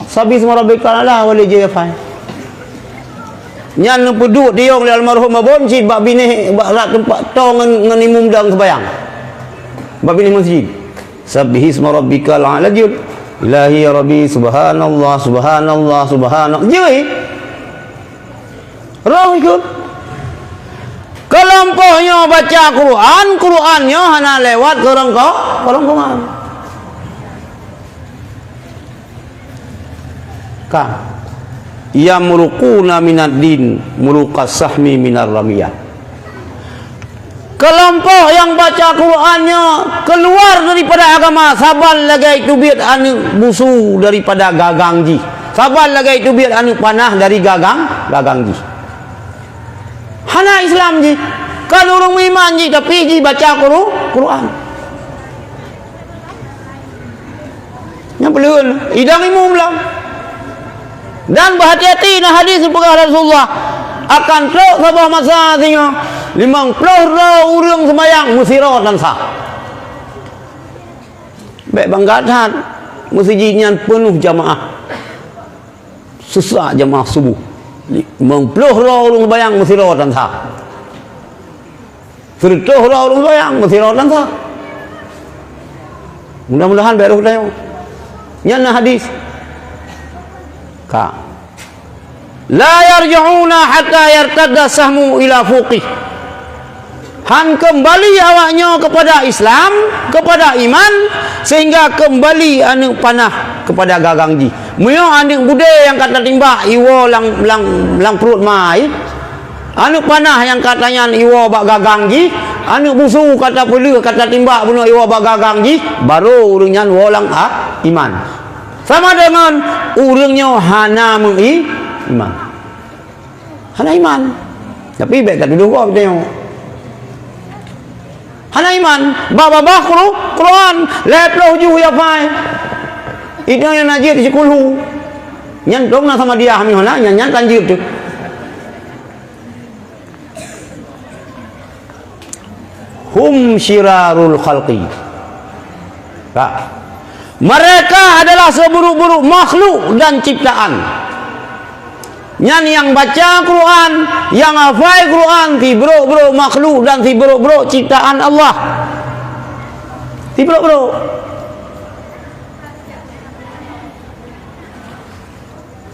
sabbihisma rabbikal a'la, walé jih hafai. Nyan neupeuduek tiong lé almarhum Abon cit bak binéh, bak rak teumpat toe ngon, ngon imum dang seumayang. Bak binéh masjid. Sabbihisma rabbikal a'la jeuet. Ilahi ya Rabbi, subhanallah, subhanallah, subhanallah. Jeuet. Roh ikheun. Keulompok nyoe baca Quran, Quran nyoe hana lewat keurongko-, keurongkongan. Ka. Yamruquna minad din, muruqas sahmi minar ramiyah. Keulompok nyang baca Quran nyoe keuluar daripada agama saban lagèe teubiet aneuk busu daripada gagang jih. Saban lagèe teubiet aneuk panah dari gagang, gagang jih. Hana Islam jih. Kan ureueng meuiman jih, tapi jih baca Quru-, Quran. Nyang peuleuheuen, idang imum lam. Dan beuhati-hati na hadis peugah Rasulullah, akan trok saboh masa singoh, limong ploh droe ureueng seumayang meusidroe tan sah. Bèk bangga that, meuseujid nyan peunoh jamaah. Seusak jamaah suboh. Limong ploh droe ureueng seumayang meusidroe tan sah. Seureutôh droe ureueng seumayang meusidroe tan sah. Mudah-mudahan bèk roh tanyoe. Nyan na hadis. Ka. La yarji'una hatta yartadda sahmu ila fuqih. Han keumbali awaknyoe keupada Islam, keupada iman, sehingga keumbali aneuk panah keupada gagang jih. Meunyoe aneuk beudé nyang ka tatimbak iwoe lam, lam, lam pruet ma, aneuk panah nyang ka tanyan iwoe bak gagang jih, aneuk busu ka tapeuleueh ka tatimbak bunoe iwoe bak gagang jih, barô ureueng nyan woe lam a-, iman. Sama deungon ureueng nyoe hana meu-i-, iman. Hana iman. Tapi bèk tatudoh gob tanyoe. Hana iman. Bak babah Qur-, Quran, lhèe ploh juh hafai. Itu nyang na jeuet sikulhu. Nyan dong na sama dia, hami hana, nyan, nyan kan jeuet tu. Hum syirarul khalqi. Ka. Mereka adalah seburuk-buruk makhluk dan ciptaan. Nyan nyang baca Quran, nyang hafai Quran, siburuk-buruk makhluk dan siburuk-buruk ciptaan Allah. Siburuk-buruk.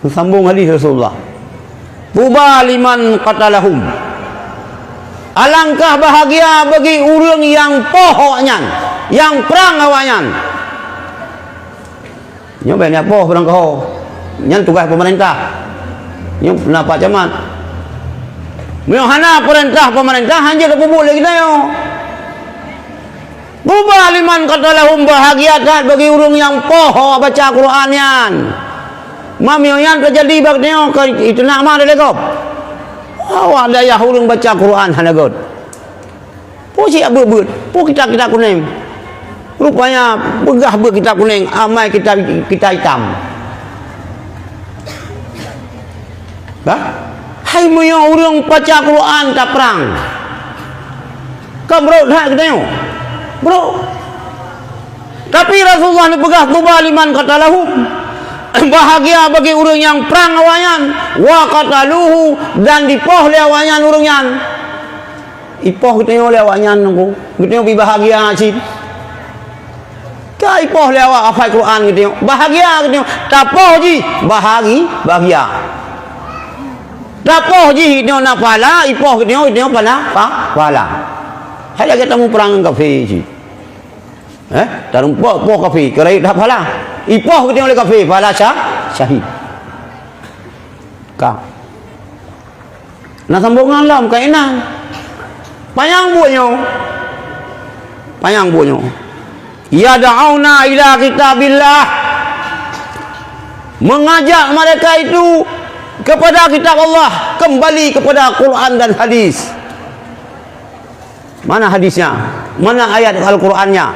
Sambung hadis Rasulullah. "Tuba liman qatalahum." Alangkah bahagia bagi ureueng nyang poh awaknyan, nyang prang awaknyan. Nyoe bèk nyan poh prang keuhô. Nyan tugaih peumeurintah. Nyoe na Pak Camat. Meunyoe hana peurintah peumeurintah, hanjeuet tapeubuet lé geutanyoe. Tuba liman qatalahum, bahagia that bagi ureueng nyang poh awak baca Quran nyan. Meunyoe nyan teujadi bak nyoe keu iteunak ma lé gob. Awak dayah ureueng baca Quran hana göt. Peue cit beuet-beuet? Peue kitab-kitab kunéng? Rupanya peugah beuet kitab kunéng, amai kitab, kitab itam. Bah? Hai meunyoe ureuëng baca Quran taprang, ka brok that geutanyoe? Brok. Tapi Rasulullah neupeugah, "Tuba liman qatalahum." Bahagia bagi ureuëng nyang prang awaknyan, "wa qataluhu," dan dipoh lé awaknyan ureuëng nyan. Ipoh geutanyoe lé awaknyan nunggu. Geutanyoe pih bahagia cit. Ka ipoh lé awak hafai Quran geutanyoe. Bahagia geutanyoe. Tapoh jih. Bahagi-, bahagia. Tapoh jih geutanyoe na pahala, ipoh geutanyoe, geutanyoe pahala, pa-, pahala. Hai lagée tamuprang ngon kafé cit. Eh, tarumpok poh kafé, keu rayeuk that pahala. Ipoh geutanyoe lé kafé, pahala sya-, syahid. Ka. Na sambongan lom keunan. Panyang buet nyoe. Panyang buet nyoe. Yad'auna ila kitabillah. Mengajak mereka itu kepada kitab Allah, kembali kepada Quran dan hadis. Mana hadisnya? Mana ayat Al-Qurannya?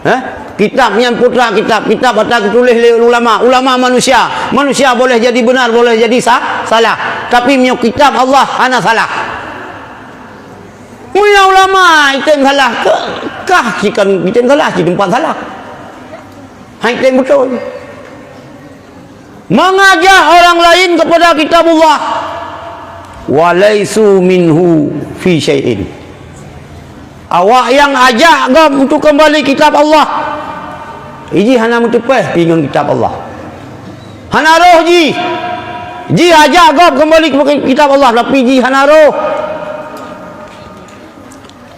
Eh? Kitab nyan putra kitab, kitab ata geutuléh lé ulama. Ulama manusia. Manusia boleh jadi benar, boleh jadi sa-, salah. Tapi meunyoe kitab Allah hana salah. Meunyoe ulama item salah, ke-, kah cit kan item salah, cit teumpat salah. Hai item beutôi. Mengajak orang lain kepada kitabullah, wa laisu minhu fi syai'in. Awak nyang ajak gob untuk kembali kitab Allah, jih hana meuteupeh pi ngon kitab Allah. Hana roh jih. Jih ajak gob kembali ke kitab Allah, tapi jih hana roh.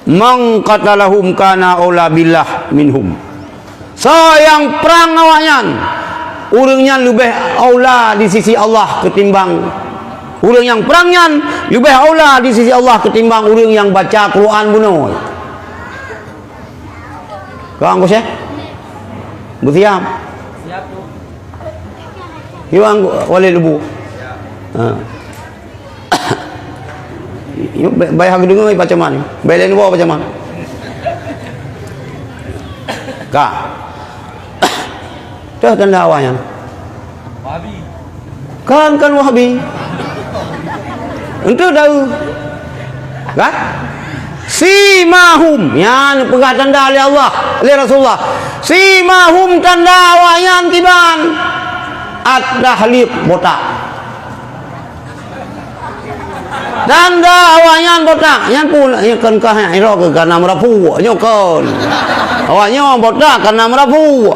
"Man qatalahum kana aula billah minhum." Soe nyang prang awaknyan, ureuëng nyan leubeh aula di sisi Allah ketimbang, ureuëng nyang prang nyan leubeh aula di sisi Allah ketimbang ureuëng nyang baca Quran bunoe. Kang Syekh? Beusiap? Siap, Tu. Iwan Walid Lubu. Ha. Nyoe ba-, baya geudeungoe pacaman. Baya laén woe pacaman. Ka. Teuh tanda awak nyan. Wahabi. Kan, kan Wahabi. Enteuk tahu. Kan? Simahum. Nyan peugah tanda lé Allah, lé Rasulullah. Simahum tanda awak nyan kiban. At-tahliq botak. Tanda awaknyan botak, nyan pun, nyan kon kah nyang iro keu kana meurapu, nyoe kon. Awaknyan botak kana meurapu.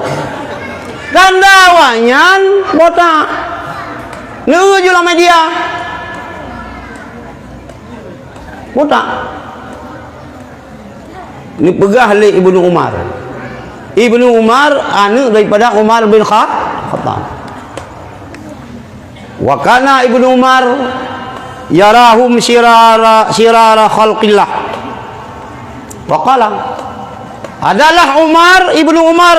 Tanda awaknyan botak. Neu ju lam media. Botak. Neupeugah lé Ibnu Umar. Ibnu Umar aneuk daripada Umar bin Kha-, Khattab. Wa kana Ibnu Umar yarahum syirara, syirara khalqillah. Wa qala, adalah Umar, Ibnu Umar,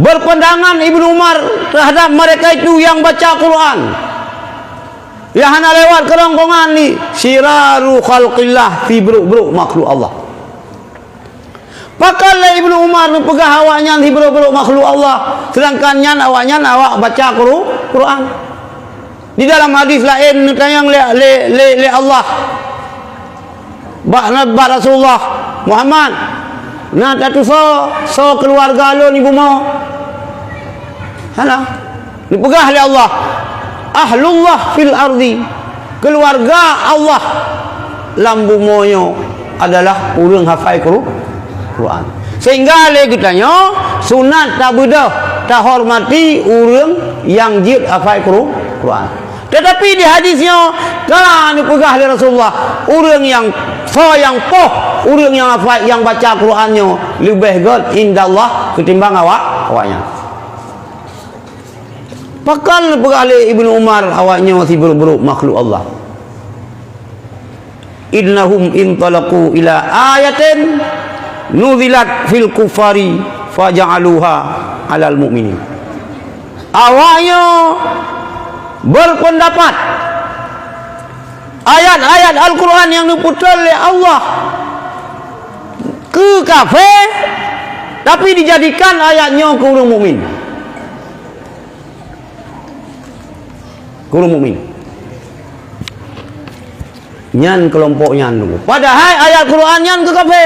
berpandangan Ibnu Umar terhadap mereka itu yang baca Quran. Nyang hana lewat keurongkongan ni, syiraru khalqillah, sibrok-brok makhluk Allah. Pakon lé Ibnu Umar neupeugah awaknyan sibrok-brok makhluk Allah, sedangkan nyan awaknyan awak baca Quru-, Quran. Di dalam hadis laén neutanyong lé, lé, lé, lé Allah. Bak, bak Rasulullah, "Muhammad, na tatusoe soe keuluwarga lôn di bumoe?" Hana. Neupeugah lé Allah, "Ahlullah fil ardi." Keuluwarga Allah lam bumoe nyoe adalah ureuëng hafai Quru-, Quran. Sehingga lé geutanyoe sunat tabeudôh, tahormati ureuëng nyang jeuet hafai Quru-, Quran. Teutapi di hadis nyoe ka neupeugah lé Rasulullah, ureuëng nyang, soe nyang poh ureuëng nyang hafai, nyang baca Quran nyoe leubeh gét indallah ketimbang awak, awaknyan. Pakon neupeugah lé Ibnu Umar awaknyoe sibrok-brok makhluk Allah? "Innahum intalaqu ila ayatin nuzilat fil kufari faja'aluha alal mu'minin." Awaknyoe berpendapat ayat-ayat Al-Quran nyang neupeutron lé Allah Keu kafé, tapi dijadikan ayat nyoe keu ureuëng mukmin. Keu ureuëng mukmin. Nyan keulompok nyan tu. Padahai ayat Quran nyan keu kafé.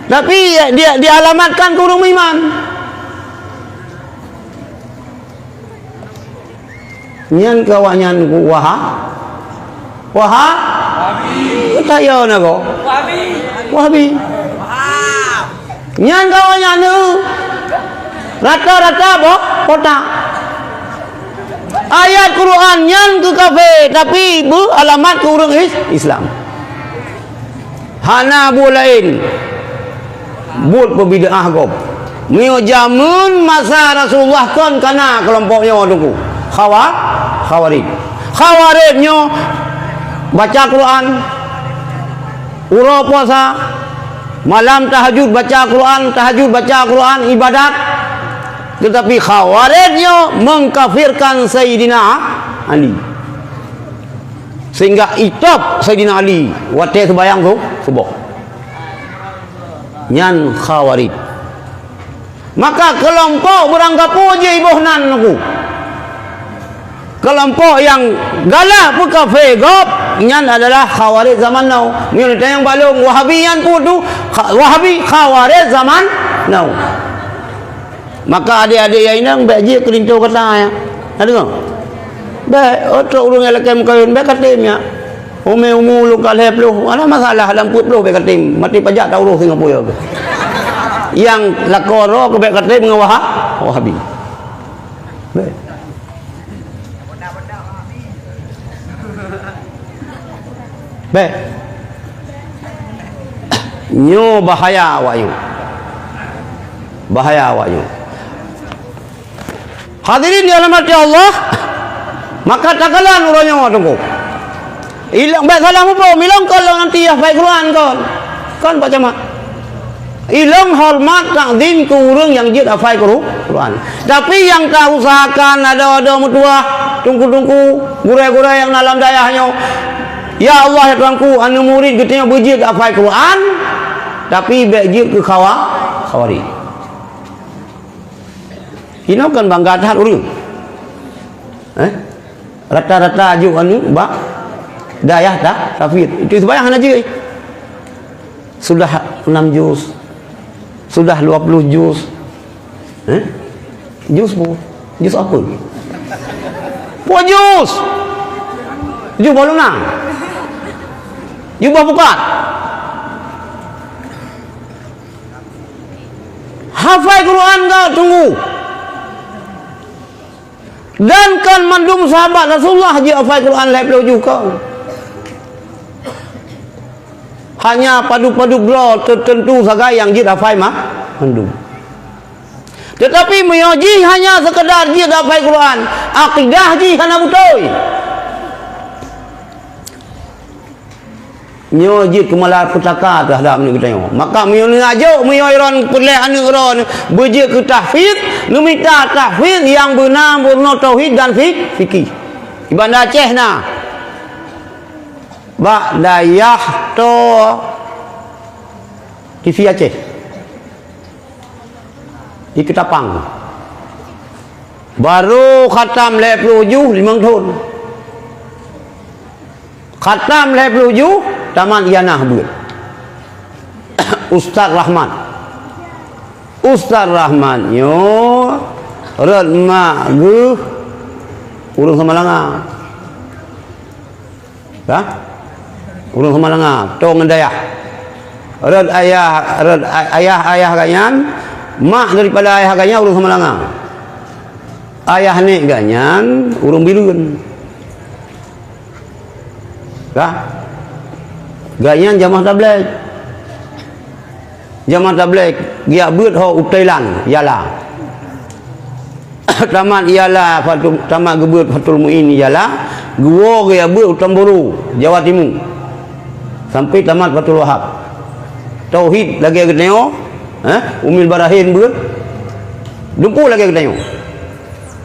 Tapi di, dialamatkan keu ureuëng mukmin. Nyan keu awaknyan ku Waha-, Waha-, Wahabi. Kata yo na ko? Wahabi. Wahabi. Nyan keu awaknyan tu rata-rata boh kota. Ayat Quran nyan keu kafé, tapi beu alamat keu ureuëng Is-, Islam. Hana buet laén, buet peubid'ah gob. Meunyoe jameun masa Rasulullah kon kana keulompok nyoe teungku. Khawa-, Khawarij. Khawarij nyoe baca Quran, uroe puasa, malam tahajud baca Quran, tahajud baca Quran, ibadat. Tetapi Khawarij nyoe mengkafirkan Sayyidina Ali. Sehingga itôb Saidina Ali watée seubayang su-, suboh. Nyan Khawarij. Maka keulompok beurangkapeue jih iboh nan ku. Keulompok nyang galak peukafé gob, nyan adalah Khawarij zaman now. Meunyoe tanyong bak lôn, Wahabi nyan peue tu? Kha-, Wahabi Khawarij zaman now. Maka adék-adék nyang inong bék jeuet keu linto gata nyan. Na deungoe? Bék, oh, trok ureuëng nyang lakée meukawen, bék katem nyan. Umé umu lôn ka lhée ploh, hana masalah lam peuet ploh bék katem. Maté pajak ta uroh singoh peue. Nyang lakoe droe keu bék katem ngon Waha-, Wahabi. Bék. Bék. Nyoe bahaya awak nyoe. Bahaya awak nyoe. Hadirin dirahmati Allah, maka takalon uroe nyoe teungku. Ilong bék salah muphom, ilong kon lôn anti hafai Quran kon. Kon Pak Camat. Ilong horeumat takzim keu ureuëng nyang jeuet hafai Qur-, Quran. Tapi nyang ta usahakan adoe-adoe meutuwah, teungku-teungku, gurée-gurée nyang na lam dayah nyoe. Ya Allah, ya Tuhanku, aneuk murit geutanyoe beujeuet hafai Quran, tapi bék jeuet keu khawa-, Khawarij. Inoe kan bangga that ureuëng. Eh? Rata-rata aju aneuk bak dayah ta-, tahfiz. Itu seubayang hana jeuet. Sudah enam juz. Sudah dua puluh juz. Eh? Juz peue? Juz apa? Peue juz? Juz boh lunang. Juz boh pukat. Hafai Quran ka teungku. Dan kan mandum sahabat Rasulullah jeuet hafai Quran lhée ploh juz kon. Hanya padub-padub droe teuteuntu sagai nyang jeuet hafai ma-, mandum. Teutapi meunyoe jih hanya seukeudar jeuet hafai Quran, akidah jih hana beutôi. Nyoe jeuet keu malapetaka teuhadap aneuk geutanyoe. Maka meunyoe neuajok, meunyoe droen peureulée aneuk droen beujeuet keu tahfiz, neumita tahfiz nyang beuna meurunoe tauhid dan fi-, fikih. Di Banda Aceh na. Bak dayah to T V Aceh. Di Keutapang. Barô khatam lhée ploh juz limong thon. Khatam lhée ploh juz, tamat ianah beuet. Ustaz Rahmat. Ustaz Rahmat nyoe rot mak geuh ureuëng Samalanga. Ka? Ureuëng Samalanga, tong dayah. Rot ayah, rot a-, ayah-ayah gobnyan, mak daripada ayah gobnyan ureuëng Samalanga. Ayah nek gobnyan ureuëng Bireuen. Ka? Gobnyan jamaah tabligh. Jamaah tabligh geujak beuet ho u Thailand, Yala. Tamat Yala, Fatul, tamat geubeuet Fatul Muin Yala, geuwoe geujak beuet u Tamboro, Jawa Timu. Sampai tamat Fatul Wahab. Tauhid lagée geutanyoe, eh, Umil Barahin beuet. Dumpeue lagée geutanyoe.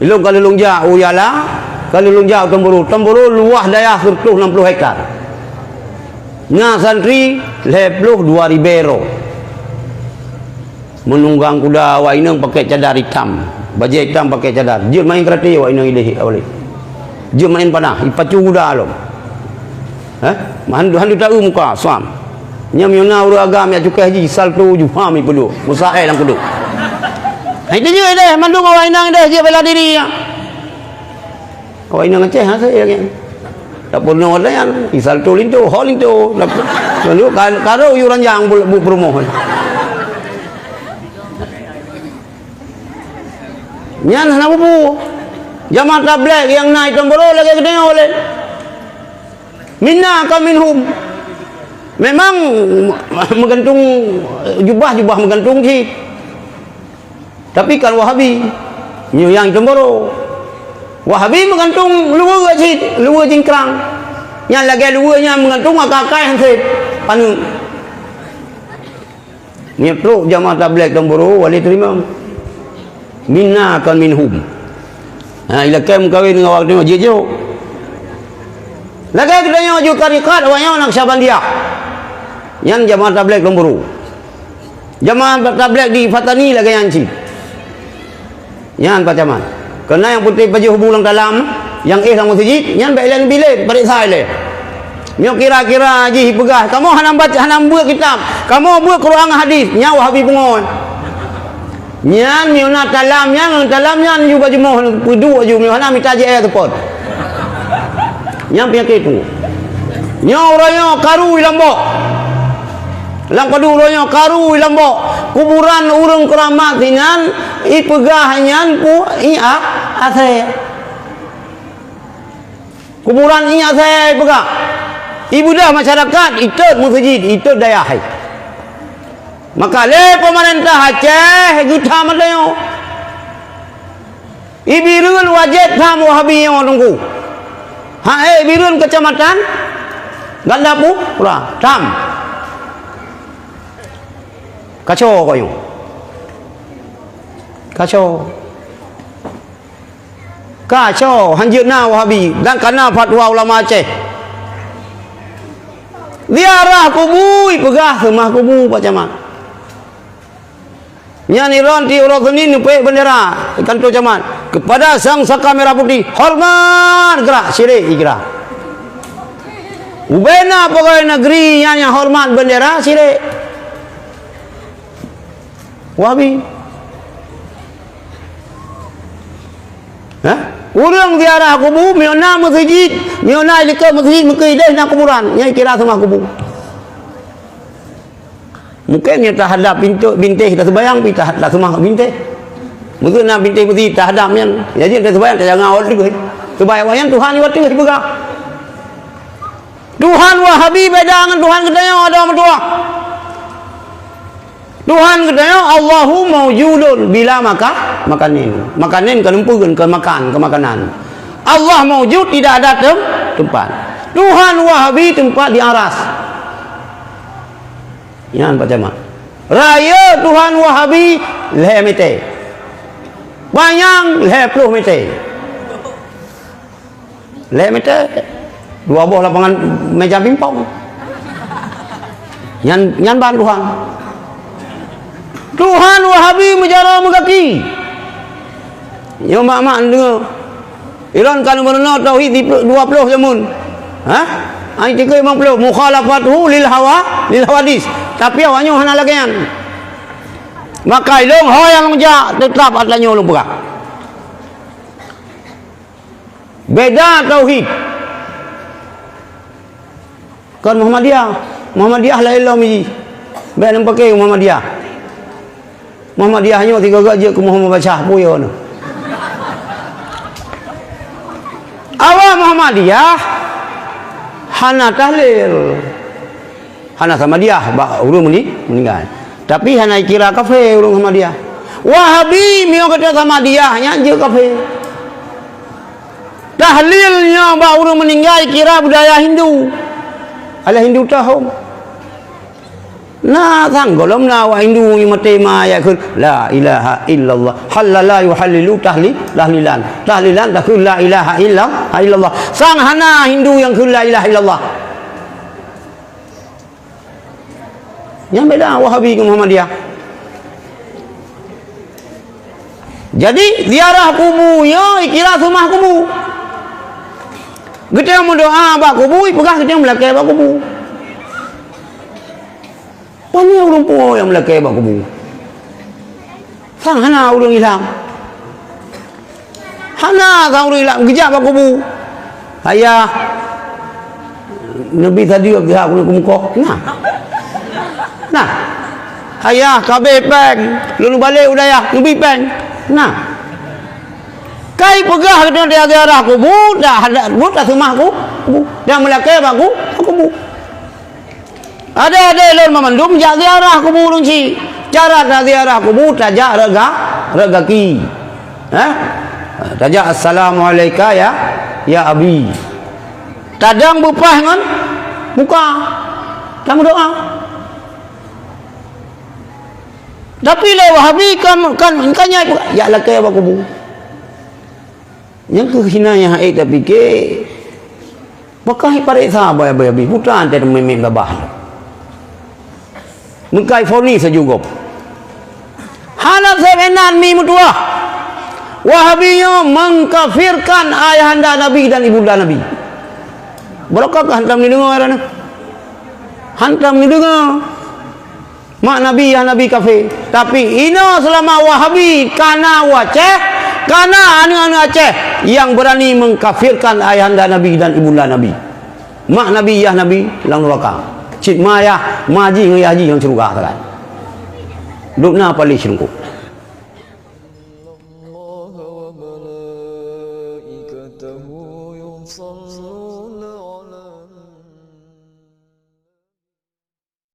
Ilong ka lôn jak u Yala, ka lôn jak u Tamboro. Tamboro luwah dayah seratus enam puluh hektar. Na santri lhée ploh dua ribée droe. Meununggang kuda awak inong pakai cadar itam, bajée itam pakai cadar. Jeuet main karate awak inong ileh awak lé. Jeuet main panah, ipacu kuda lom. Hah? Handu, handu taeu muka, suam. Nyam yuna ureuëng agam yak cukai haji, salto ju ham ipeuduek. Musa eh lam kuduk. Hai tu je deh, mandum awak inong deh, jeuet bela diri. Awak inong Aceh hase lagée nyan. Tak pernah ada nyan, isalto linto, ho linto. Lalu ka-, karo yu ranjang bu, bu perumoh. Nyan hana bubu. Jamaah tabligh nyang na itong boro lagée geutanyoe lé. Minna ka minhum. Memang meugantung jubah-jubah meugantung cit. Tapi kan Wahabi, nyoe nyang itong boro. Wahabi meugantung luweue cit, luweue jingkrang. Nyang lagée luweue nyan meugantung akai-akai hansét paneuk. Nyoe trok jamaah tabligh itong boro, wali teurimong. Minna kon minhum. Ha, ilakée meukawen ngon awak nyoe jijok. Lagée geutanyoe ju tarekat awak nyoe Naqsyabandiyah. Nyan jamaah tabligh itong boro. Jamaah tabligh di Fatani lagée nyan cit. Nyan pacaman. Keureuna nyang putôh pajoh bu lam talam, nyang éh lam meuseujid, nyan bék lé neubilét, pareksa lé. Nyoe kira-kira jih peugah, kamoe hana baca, hana beuet kitab, kamoe beuet Quran hadis, nyan Wahabi pungoe. Nyan meunyoe na talam nyan, talam nyan ju bak jumoh peuduek ju, meunyoe hana mita jih ayah teupot. Nyan peunyakét tu. Nyoe uroe nyoe karu i Lombok. Lam padub uroe nyoe karu i Lombok. Kuburan ureuëng keuramat sinan ipeugah nyan pu i a-, asée. Kuburan i asée ipeugah. Ibeudôh masyarakat, itot meuseujid, itot dayah hai. Maka lé peumeurintah Aceh geutam ata nyoe. I Bireuen wajéb tham Wahabi nyoe teungku. Ha eh, i Bireuen keucamatan Gandapura tham. Kaco kok nyoe. Kaco. Kaco, hanjeuet na Wahabi dan kana fatwa ulama Aceh. Ziarah kubu, ipeugah seumah kubu, Pak Camat. Nyan iron ti uroe Senin neupeuék bendera di kantor camat. Kepada sang saka merah putih, hormat gerak, syirik gerak. Ubena pegawai negeri nyan nyang hormat bendera, syirik. Wahabi. Hah? Ureuëng ziarah kubu, meunyoe na meuseujid, meunyoe na likot meuseujid, meukeudeh na kuburan, nyan kira seumah kubu. Mungken nyoe tahadap pintoe bintéh taseubayang pi tah-, taseumah bintéh. Mungken na bintéh meuseujid tahadap nyan. Jadi taseubayang tajangah awak teuh. Seubab awak nyan Tuhan iwa teuh ipeugah. Tuhan Wahabi beda ngon Tuhan geutanyoe ada meutuah. Tuhan geutanyoe Allahu maujudun bila maka-, makanin. Makanin ka lumpeuen, ka makan, ka makanan. Allah maujud tidak ada tem-, tempat. Tuhan Wahabi tempat di aras. Nyan Pak Camat. Raya Tuhan Wahabi lhée meter. Panyang lhée ploh meter. Lhée meter. Dua boh lapangan meja pingpong. Nyan, nyan ban Tuhan. Tuhan Wahabi meujaroe meugaki. Nyoe mak-mak deungoe. Ilôn ka neumeurunoe tauhid di dua ploh jameun. Hah? Ai tiga lima puluh, mukhalafatuhu lil hawa, lil hawadis. Tapi awak nyoe hana lagée nyan. Maka ilôn ho nyang lôn jak, teutap atra nyoe lôn peugah. Beda tauhid. Kon Muhammadiyah. Muhammadiyah laén lom jih. Bék neupaké Muhammadiyah. Muhammadiyah nyoe tiga gak jeuet keu Muhammad Basyah, peue yo nyoe. Awak Muhammadiyah hana tahlil. Hana Samadiyah bak ureuëng meuni-, meuninggai. Tapi hana ikira kafé ureuëng Samadiyah. Wahabi meunyoe gata Samadiyah nyan jeuet kafé. Tahlil nyoe bak ureuëng meuninggai kira budaya Hindu. Alah Hindu tahom. Na sang golom na awak Hindu nyang maté ma ayat kheun, "La ilaha illallah." Hallala yuhallilu tahli-, tahlilan. Tahlilan takheun, "La ilaha illa-, illallah." Sang hana Hindu nyang kheun, "La ilaha illallah." Nyang beda Wahabi ngon Muhammadiyah. Jadi, ziarah kubu nyoe ikira seumah kubu. Geutanyoe meudoa bak kubu, ipeugah geutanyoe meulakée bak kubu. Pane ureuëng po nyang meulakée bak kubu? Sang hana ureuëng Islam. Hana sang ureuëng Islam geujak bak kubu. Ayah, neubi sadeue keu keuneuk keumukoh. Nah. Nah. Ayah, ka abéh péng, lôn balek u dayah, neubi péng. Nah. Kai peugah geutanyoe ziarah kubu, dak hana buet taseumah ku-, kubu. Dak meulakée bak ku-, kubu. Adak-adak lôn banmandum jak ziarah kubu lôn cit. Cara taziarah kubu, tajak rega-, rezeki. Eh? Tajak, "Assalamualaika ya, ya abi." Tadong beupaih ngon muka. Tameudoa. Tapi lé Wahabi kan, kan, kan nyai peuka-, jak lakée bak kubu. Nyang keuh hina nyang hait tapike, pakah pareksa bak Wahabi, putra ante teumeumiet babah. Meukai fonis laju gob. Hana seubenan mi meutuah. Wahabi nyoe mengkafirkan ayahanda Nabi dan ibunda Nabi. Barokah hantom neudeungoe droeneuh. Hantom neudeungoe. Mak Nabi, yah Nabi kafé. Tapi inoe seulama Wahabi kana u Aceh, kana aneuëk-aneuëk Aceh nyang beurani mengkafirkan ayahanda Nabi dan ibunda Nabi. Mak Nabi, yah Nabi lam nuraka. Cit ma yah, ma jih ngon yah jih lam syeuruga sagai. Dubna paléh syeuruga.